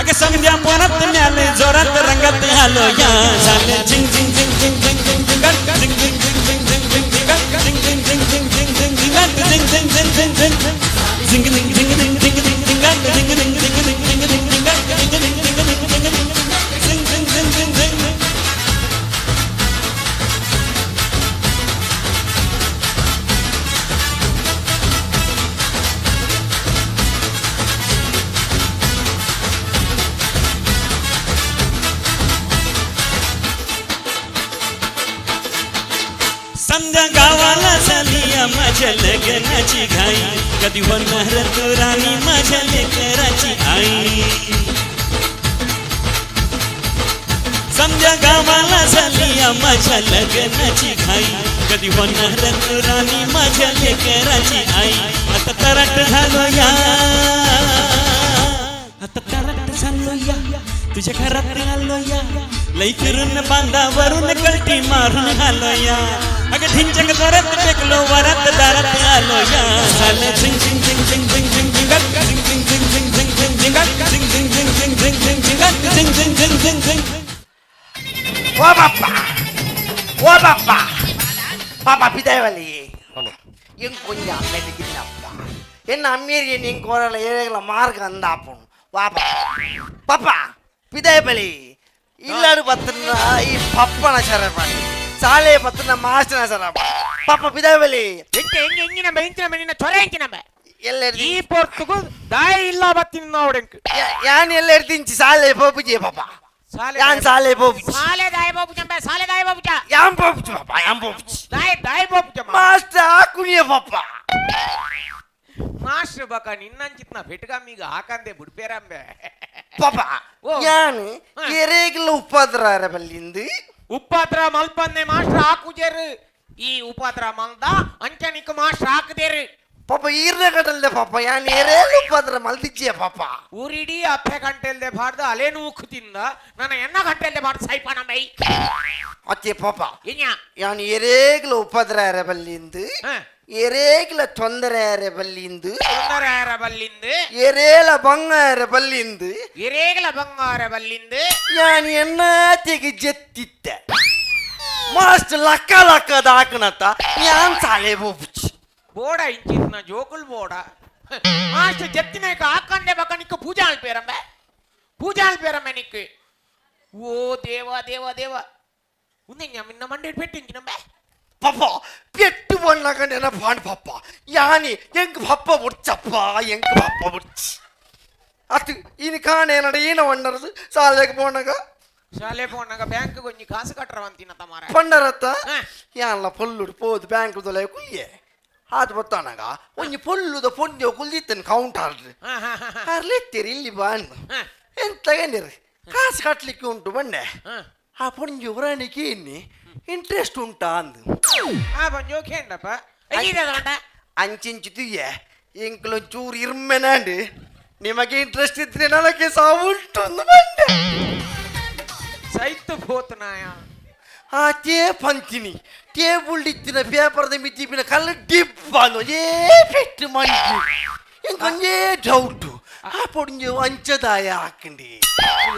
[SPEAKER 3] अगं समध्या परत न्याले जोरात रंगात आलो या. झाले झिंग झिंग झिंग झिंग झिंग झिंग झिंगाट झिंग झिंग झिंग झिंग झिंग झिंग झिंगाट झिंग झिंग झिंग झिंग झिंग झिंग झिंगाट झिंग झिंग झिंग झिंग झिंग झिंग झिंग झिंग झिंग झिंग झिंग झिंगाट झिंग झिंग झिंग झिंग झिंग झिंग झिंगाट झिंग झिंग झिंग झिंग झिंग झिंग झिंग झिंग झिंग झिंग झिंग. समजा गावाला झाली या माझ्या लग्नाची घाई, कधी होणार तू राणी माझ्या लेकराची आई. समजा गावाला झाली या माझ्या लग्नाची घाई, कधी होणार तू राणी माझ्या लेकराची आई. आता तराट झालो या, आता तराट झालो या, तुझ्या घरात आलो या, लई फिरून बांधावरून कल्टी मारून आलो या. अगं ढिंचक जोरात टेकलो वरात दारात आलो या. झालं झिंग झिंग झिंग झिंग झिंग झिंग झिंगाट झिंग झिंग झिंग झिंग झिंग झिंग झिंगाट झिंग झिंग झिंग झिंग झिंग झिंग झिंगाट झिंग झिंग झिंग झिंग झिंग.
[SPEAKER 5] ও বাপ্পা, ও বাপ্পা, ಪಾಪ ಪಿದಾಯವಲ್ಲಿ ಎಂಕ್ ಕೊಂಚ ಅಮ್ಮೇಲಿ ಗಿನ್ನಪ್ಪ ಎನ್ನ ಅಮ್ಮೇರಿ ನಿಂಗೆ ಕೊರಲ ಏಳಲ ಮಾರ್ಗ ಅಂದಾಪುಣು. ವಾಪ ಪಪ್ಪ ಪಿದಾಯಬಲಿ ಇಲ್ಲಾಡು ಬತ್ತನ ಈ ಪಪ್ಪನ ಶರಪಣಿ ಸಾಲೆ ಬತ್ತನ ಮಾಸ್ಟರ್ನ ಶರಪ. ಪಾಪ ಪಿದಾಯಬಲಿ
[SPEAKER 6] ಎಂಚ ಎಂಜ ಎಂಜಿನ ಎಂಚಿನ ನಿನ್ನ ಚೊರೆ ಎಂಚಿನ
[SPEAKER 5] ಎಲ್ಲ
[SPEAKER 6] ಈ ಪೊರ್ತುಗು ದಾಯ ಇಲ್ಲ ಬತ್ತಿನ ನೋಡೆಂಕ್.
[SPEAKER 5] ಯಾನ್ ಎಲ್ಲ ಎರ್ದಿಂಚಿ ಸಾಲೆ ಪೋಪುಜಿ ಪಾಪ. ಯಾನ್ ಸಾಲೆ ಪೋಪುಜಿ.
[SPEAKER 6] ಸಾಲೆ ದಾಯ ಬಾಬು ಚಂಬೆ, ಸಾಲೆ ದಾಯ ಬಾಬು ಚ.
[SPEAKER 5] ಯಾನ್ ಪೋಪುಜಿ ಪಾಪ, ಯಾನ್ ಪೋಪುಜಿ.
[SPEAKER 6] ದಾಯ ದಾಯ ಬಾಬು ಚಂಬ.
[SPEAKER 5] ಮಾಸ್ಟರ್ ಆಕುನಿಯ ಪಾಪ.
[SPEAKER 6] ಮಾಸ್ಟರ್ ಬಕ ನಿನ್ನಂಚಿತ್ನ ಫೆಟ್ಗಮ್ಮಿಗ ಹಾಕಂದೆ ಬುಡ್ಪೇರಂಬೆ.
[SPEAKER 5] ಪಾಪ ಯಾನ್ ಎರೇಗಿಲ್ಲ ಉಪದ್ರ ಬಲ್ಲಿಂದು.
[SPEAKER 6] ಉಪಾದ್ರ ಮಲ್ಪಂದೆ ಮಾಸ್ಟರ್ ಹಾಕುಜೇರು. ಈ ಉಪಾದ್ರ ಮಲ್ದ ಅಂಚನಿಕ್ ಮಾಸ್ಟರ್ ಹಾಕದೇರು.
[SPEAKER 5] ಪಾಪ ಈರ್ನ ಕಡಲ್ದೆ ಪಾಪ ಯಾನ್ ಎರೇಲು ಉಪದ್ರ ಮಲ್ದಿಜ್ಜಿಯ ಪಾಪ.
[SPEAKER 6] ಊರಿಡೀ ಅಪ್ಪೆ ಗಂಟೆಲ್ದೆ ಬಾರ್ದು ಅಲೆ ನೂಕು ತಿಂದ ನನ್ನ ಎನ್ನ ಗಂಟೆಲ್ದೆ ಬಾರ್ದು ಸೈಪಾನ ಬೈ.
[SPEAKER 5] ಅತ್ತೆ ಪಾಪ
[SPEAKER 6] ಇನ್ಯಾ
[SPEAKER 5] ಯಾನ್ ಎರೇಗಿಲ ಉಪದ್ರ ಬಲ್ಲಿಂದು, ಎರೇಗಿಲ ತೊಂದರೆ ಬಲ್ಲಿಂದು,
[SPEAKER 6] ತೊಂದರೆ ಬಲ್ಲಿಂದು,
[SPEAKER 5] ಎರೇಲ ಬಂಗಾರ ಬಲ್ಲಿಂದು,
[SPEAKER 6] ಎರೇಗಲ ಬಂಗಾರ ಬಲ್ಲಿಂದು
[SPEAKER 5] ಯಾನ್ ಎನ್ನಾತಿಗೆ ಜೆತ್ತಿತ್ತೆ ಮಾಸ್ಟರ್ ಲಕ್ಕ ಲಕ್ಕದ ಹಾಕನತ್ತ ಯಾನ್ ಸಾಲೆ ಹೋಗ್ಬಿಚ್ಚಿ.
[SPEAKER 6] ಬೋಡ ಇಂಚಿತ್ನ ಜೋಕುಲ್ ಬೋಡ ಮಾಸ್ಟರ್ ಜೆತ್ತಿನಾಯ್ಕ ಹಾಕಂಡೆ ಬಕ್ಕ ನಿಕ್ಕ ಪೂಜಾ ಅಲ್ಪೇರಂಬೆ, ಪೂಜಾ ಅಲ್ಪೇರಂಬೆ ನಿಕ್ಕು. ಓ ದೇವ ದೇವ ದೇವ ಉಂದೆ ನಿನ್ನ ಮಂಡೆ ಪೆಟ್ಟಿಂಚಿನಂಬೆ.
[SPEAKER 5] ಪಾಪ ಪೆಟ್ಟು ಬಣ್ಣಗ ನೆನಪಾಂಡ್ ಪಾಪ ಯಾನಿ ಎಂಕ್ ಪಪ್ಪ ಬುಡ್ಚಪ್ಪ, ಎಂಕ್ ಪಪ್ಪ ಬುಡ್ಚಿ ಅತ್ತು ಇನಿ ಕಾಣೇನಡ ಏನ ವಣ್ಣರದು ಸಾಲೆಗೆ ಪೋಣಗ.
[SPEAKER 6] ಶಾಲೆ ಪೋನಾಗ ಬ್ಯಾಂಕ್ ಗೊಂಜಿ ಕಾಸು ಕಟ್ಟರವಂತಿನ ತಮಾರ.
[SPEAKER 5] ಪಂಡರತ್ತ ಯಾನ್ಲ ಪೊಲ್ಲುಡು ಪೋದು ಬ್ಯಾಂಕ್ ದೊಲೆ ಕುಯ್ಯೆ ಆದ್ ಬತ್ತಾನಾಗ ಒಂಜಿ ಪೊಲ್ಲುದ ಪೊಂಜೋ ಕುಲ್ದಿತ್ತನ್ ಕೌಂಟರ್ ಅರ್ಲೆತ್ತೀರಿ ಇಲ್ಲಿ ಬಾನ್ ಎಂತ ತಗೊಂಡಿರಿ ಕಾಸು ಕಟ್ಲಿಕ್ಕೆ ಉಂಟು ಬಂಡೆ. ಆ ಪೊಂಜಿ ಉರಾಣಿಗೆ ಇನ್ನಿ ಇಂಟ್ರೆಸ್ಟ್ ಉಂಟಾ ಅಂದು.
[SPEAKER 6] ಆ ಪಂಜೋ ಕೇಂಡಪ್ಪ
[SPEAKER 5] ಅಂಚಿಂಚು ತುಯ್ಯೆ ಇಂಕ್ಲೊಂಚೂರು ಇರ್ಮೆನಾಂಡು ನಿಮಗೆ ಇಂಟ್ರೆಸ್ಟ್ ಇದ್ರೆ ನನಗೆ ಸಹ ಉಂಟು ಅಂದು ಬಂಡೆ.
[SPEAKER 6] ಸೈತ್ ಪೋತನಾಯ.
[SPEAKER 5] ಆ ತೇ ಪಂಚಿನಿ ಟೇಬುಲ್ ಇತ್ತಿನ ಪೇಪರ್ದ ಮಿತ್ತಿಪಿನ ಕಲ್ಲು ಡಿಪ್ಪ ಏ ಪೆಟ್ಟು ಮಂಜು. ಎಂಕೊಂಜೇ ಡೌಟು, ಆ ಪೊಡಿಂಜು ಅಂಚದಾಯ ಹಾಕಂಡಿ.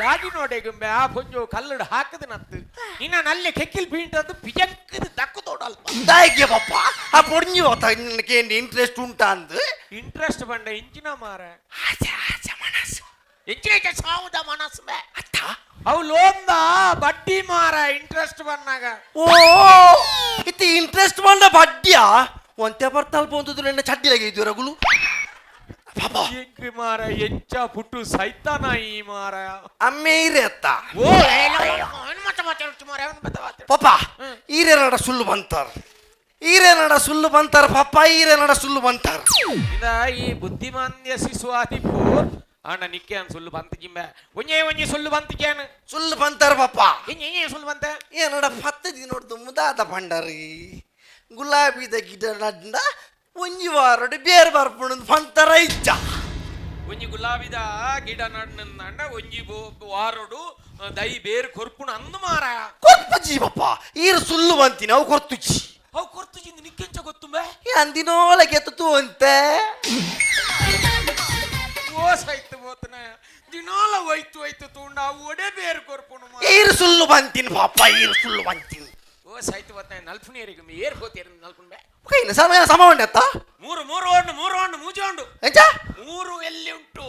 [SPEAKER 6] ಲಾಗಿ ನೋಡೆ ಗುಂಬೆ, ಆ ಪೊಂಜು ಕಲ್ಲುಡು ಹಾಕದ ನತ್ತು ನಿನ್ನ ನಲ್ಲೆ ಕೆಕ್ಕಿಲ್ ಬೀಂಟದ್ದು ಪಿಜಕ್ಕದ ದಕ್ಕು ತೋಡಲ್ಪ.
[SPEAKER 5] ದಾಯಿಗೆ ಪಪ್ಪ, ಆ ಪೊಡಿಂಜು ಕೇಂದ್ರ ಇಂಟ್ರೆಸ್ಟ್ ಉಂಟಾ ಅಂದು.
[SPEAKER 6] ಇಂಟ್ರೆಸ್ಟ್ ಬಂಡ ಇಂಚಿನ ಮಾರ ಇಂಚಿನ ಸಾವುದ ಮನಸ್ಸು ಬೇ
[SPEAKER 5] ಅತ್ತ.
[SPEAKER 6] ಅವು ಲೋಂದ ಬಡ್ಡಿ ಮಾರ ಇಂಟ್ರೆಸ್ಟ್ ಬಂದಾಗ.
[SPEAKER 5] ಓ, ಇತ್ತೆ ಇಂಟ್ರೆಸ್ಟ್ ಬಂಡ ಬಡ್ಡಿಯಾ? ಒಂತೆ ಬರ್ತಲ್ಪ ಒಂದು ನನ್ನ ಚಡ್ಡಿಲಾಗೆ ಇದ್ದು ರಗುಲು ಪಾಪ.
[SPEAKER 6] ಎಂಕ್ ಮಾರ ಎಂಚ ಪುಟ್ಟು ಸೈತಾನ ಈ ಮಾರ.
[SPEAKER 5] ಅಮ್ಮೆ ಇರೆ ಅತ್ತ.
[SPEAKER 6] ಓ.
[SPEAKER 5] ಪಾಪ, ಈರೇನಡ ಸುಳ್ಳು ಬಂತಾರ, ಈರೇನಡ ಸುಳ್ಳು ಬಂತಾರ ಪಾಪ, ಈರೇನಡ ಸುಳ್ಳು ಬಂತಾರ.
[SPEAKER 6] ಇದ ಈ ಬುದ್ಧಿಮಾಂದ್ಯ ಶಿಶು ಆದಿಪ್ಪು ಆಂಡ ನಿಕ್ಕೆ ಅನ್ ಸುಳ್ಳು ಬಂತ ಜಿಂಬೆ ಒಂಜೇ ಒಂಜಿ ಸುಳ್ಳು ಬಂತಿಕೇನು.
[SPEAKER 5] ಸುಳ್ಳು ಬಂತಾರ ಪಾಪ.
[SPEAKER 6] ಇಂಜೆ ಇಂಜೆ ಸುಳ್ಳು ಬಂತೆ?
[SPEAKER 5] ಏನಡ 10 ದಿನೊಡ್ದು ಮುದಾದ ಪಂಡರಿ ಗುಲಾಬಿದ ಗಿಡ ನಡ್ಡ ಒಂಜಿ ವಾರಡು ಬೇರೆ ಬರ್ಪುಣಂದು ಪಂತರ ಇಚ್ಚ.
[SPEAKER 6] ಒಂಜಿ ಗುಲಾಬಿದ ಗಿಡ ನಡ್ನಂಡ ಒಂಜಿ ವಾರಡು ದೈ ಬೇರು ಕೊರ್ಪುಣ ಅಂದು ಮಾರ.
[SPEAKER 5] ಕೊರ್ಪು ಜೀವಪ್ಪ, ಈರು ಸುಳ್ಳು ಬಂತೀನಿ, ಅವು ಕೊರ್ತುಜಿ.
[SPEAKER 6] ಅವು ಕೊರ್ತುಜಿಂದ ನಿಕ್ಕೆಂಚ ಗೊತ್ತುಂಬೆ?
[SPEAKER 5] ಅಂದಿನೋಳಗೆ ಎತ್ತು ಅಂತೆ.
[SPEAKER 6] ಓ ಸೈತ್ ಬೋತನ, ದಿನಾಲ ಹೋಯ್ತು ಹೋಯ್ತು ತೂಂಡ ಅವು ಒಡೆ ಬೇರು ಕೊರ್ಪುಣ.
[SPEAKER 5] ಈರು ಸುಳ್ಳು ಬಂತೀನಿ ಪಾಪ, ಈರು ಸುಳ್ಳು ಬಂತೀನಿ.
[SPEAKER 6] ಓ ಸೈತ್ ಬೋತನ, ನಲ್ಪುನೇರಿಗೆ ಏರ್ ಹೋತೇರು ನಲ್ಪುಣ ಬೇ.
[SPEAKER 5] ಕೈನ ಸಮಯ ಸಮ ಉಂಡತ್ತ.
[SPEAKER 6] ಮೂರು ಮೂರು ಉಂಡು, ಮೂರು ಉಂಡು, ಮೂಜೆ ಉಂಡು.
[SPEAKER 5] ಎಂಚ?
[SPEAKER 6] ಮೂರು ಎಲ್ಲಿ ಉಂಟು?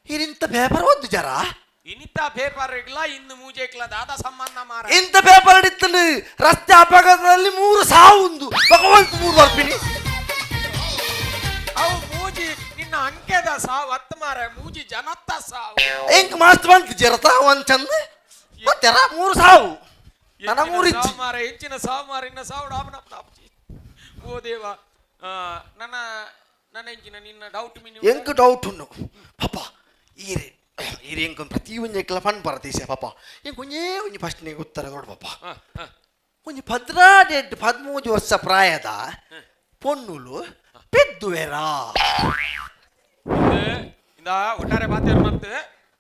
[SPEAKER 5] ಇರಿಂತ ಪೇಪರ್ ಓದ್ದು ಜರ.
[SPEAKER 6] ಇನಿತ ಪೇಪರ್ ಇಗ್ಲ ಇನ್ನು ಮೂಜೆಕ್ಲ ದಾದ ಸಂಬಂಧ ಮಾರ?
[SPEAKER 5] ಇಂತ ಪೇಪರ್ ಇತ್ತು, ರಸ್ತೆ ಅಪಘಾತದಲ್ಲಿ 3 ಸಾವುಂದು ಭಗವಂತ 3 ಬರ್ಪಿನಿ.
[SPEAKER 6] ಅವು ಮೂಜಿ ನಿನ್ನ ಅಂಕೆದ ಸಾವು ಹತ್ತು ಮಾರ, ಮೂಜಿ ಜನತ್ತ ಸಾವು.
[SPEAKER 5] ಎಂಕ್ ಮಾಸ್ತ್ ಬಂತು ಜರತ ಒಂದ್ ಚಂದ ಮತ್ತೆರ 3 ಸಾವು ನನ್ನ 3
[SPEAKER 6] ಹೆಚ್ಚಿನ
[SPEAKER 5] ಇಚ್ಚಿ.
[SPEAKER 6] ಸಾವು ಮಾರ, ಹೆಚ್ಚಿನ ಸಾವು ಮಾರ, ಇನ್ನ ಸಾವು ಡಾಬನ ಡಾಬ್ಜಿ. ಓ ದೇವ, ನನ್ನ ನನ್ನ ಎಂಚಿನ ನಿನ್ನ ಡೌಟ್ ಮಿನಿ?
[SPEAKER 5] ಎಂಕ್ ಡೌಟ್ ಉಂಡು ಪಾಪ. ಈರೆ ಈರೆ ಎಂಕ್ ಪ್ರತಿ ಒಂಜಿ ಫನ್ ಪರದೇಶ ಪಾಪ. ಎಂಕ್ ಒಂಜೇ ಒಂಜಿ ಫಸ್ಟ್ನೇ ಉತ್ತರ ನೋಡು ಪಾಪ. ಒಂಜಿ 12 13 ವರ್ಷ ಪ್ರಾಯದ ಪೊಣ್ಣುಲು ಪೆದ್ದುವೆರಾ?
[SPEAKER 6] ಇಂದ ಒಟ್ಟಾರೆ ಬಾತೇರು ಮತ್ತೆ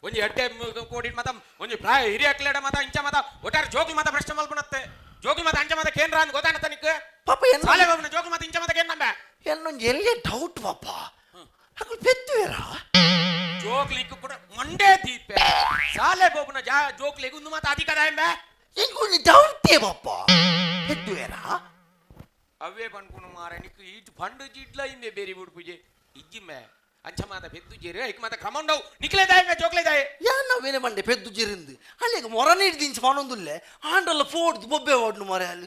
[SPEAKER 6] ಒಂಜಿ ಎಡ್ಡೆ ಕೋಡಿ ಮತ ಒಂಜಿ ಪ್ರಾಯ ಹಿರಿಯ ಅಕ್ಲೇಡ ಮತ ಇಂಚ ಮತ ಒಟ್ಟಾರೆ ಜೋಗಿ ಮತ ಪ್ರಶ್ನೆ ಮಲ್ಪಣತ್ತೆ. ಜೋಗಿ ಮತ ಅಂಚ ಮತ ಕೇಂದ್ರ ಅಂತ ಗೊತ್ತಾನತ್ತ ನಿಕ್?
[SPEAKER 5] ಪಾಪ
[SPEAKER 6] ಸಾಲೆ ಬಾಬುನ ಜೋಗಿ ಮತ ಇಂಚ ಮತ ಕೇಂದ್ರ
[SPEAKER 5] ಎನ್ನೊಂಜಿ ಎಲ್ಲೇ ಡೌಟ್ ಪಾಪ, ಅಕುಲು ಪೆದ್ದುವೆರಾ?
[SPEAKER 6] ಜೋಗ್ಲಿಕ್ಕು ಕೂಡ ಮಂಡೇ ದೀಪೆ ಸಾಲೆ ಬೋಬುನ ಜಾ ಜೋಕ್ಲಿಗೆ ಒಂದು ಮಾತು ಅಧಿಕ ಎಂಬೆ.
[SPEAKER 5] ಎಂಕೊಂಜಿ ಡೌಟೇ ಪಾಪ, ಪೆದ್ದುವೆರಾ?
[SPEAKER 6] ಅವೇ ಪನ್ಪುನು ಮಾರ, ನಿಕ್ ಈಟ್ ಫಂಡು ಜಿಡ್ಲ ಇಂಬೆ ಬೇರಿ ಬುಡ್ಪುಜೆ ಇಜ್ಜಿಮ್ಮೆ ಅಂಚ ಮಾತ ಪೆದ್ದು ಜೇರು ಐಕ್ ಮಾತ ಕ್ರಮ ಉಂಡವು ನಿಕ್ಲೆ ದಾಯ ಜೋಕ್ಲೆ ದಾಯ.
[SPEAKER 5] ಯಾನ್ ನಾವೇನೆ ಮಂಡೆ ಪೆದ್ದು ಜಿರಿಂದು ಅಲ್ಲಿಗೆ ಮೊರ ನೀಡ್ದಿಂಚ ಪನೊಂದುಲ್ಲೆ ಆಂಡಲ್ಲ ಫೋಡ್ದು ಬೊಬ್ಬೆ ಓಡ್ನು ಮೊರೆ ಅಲ್ಲಿ.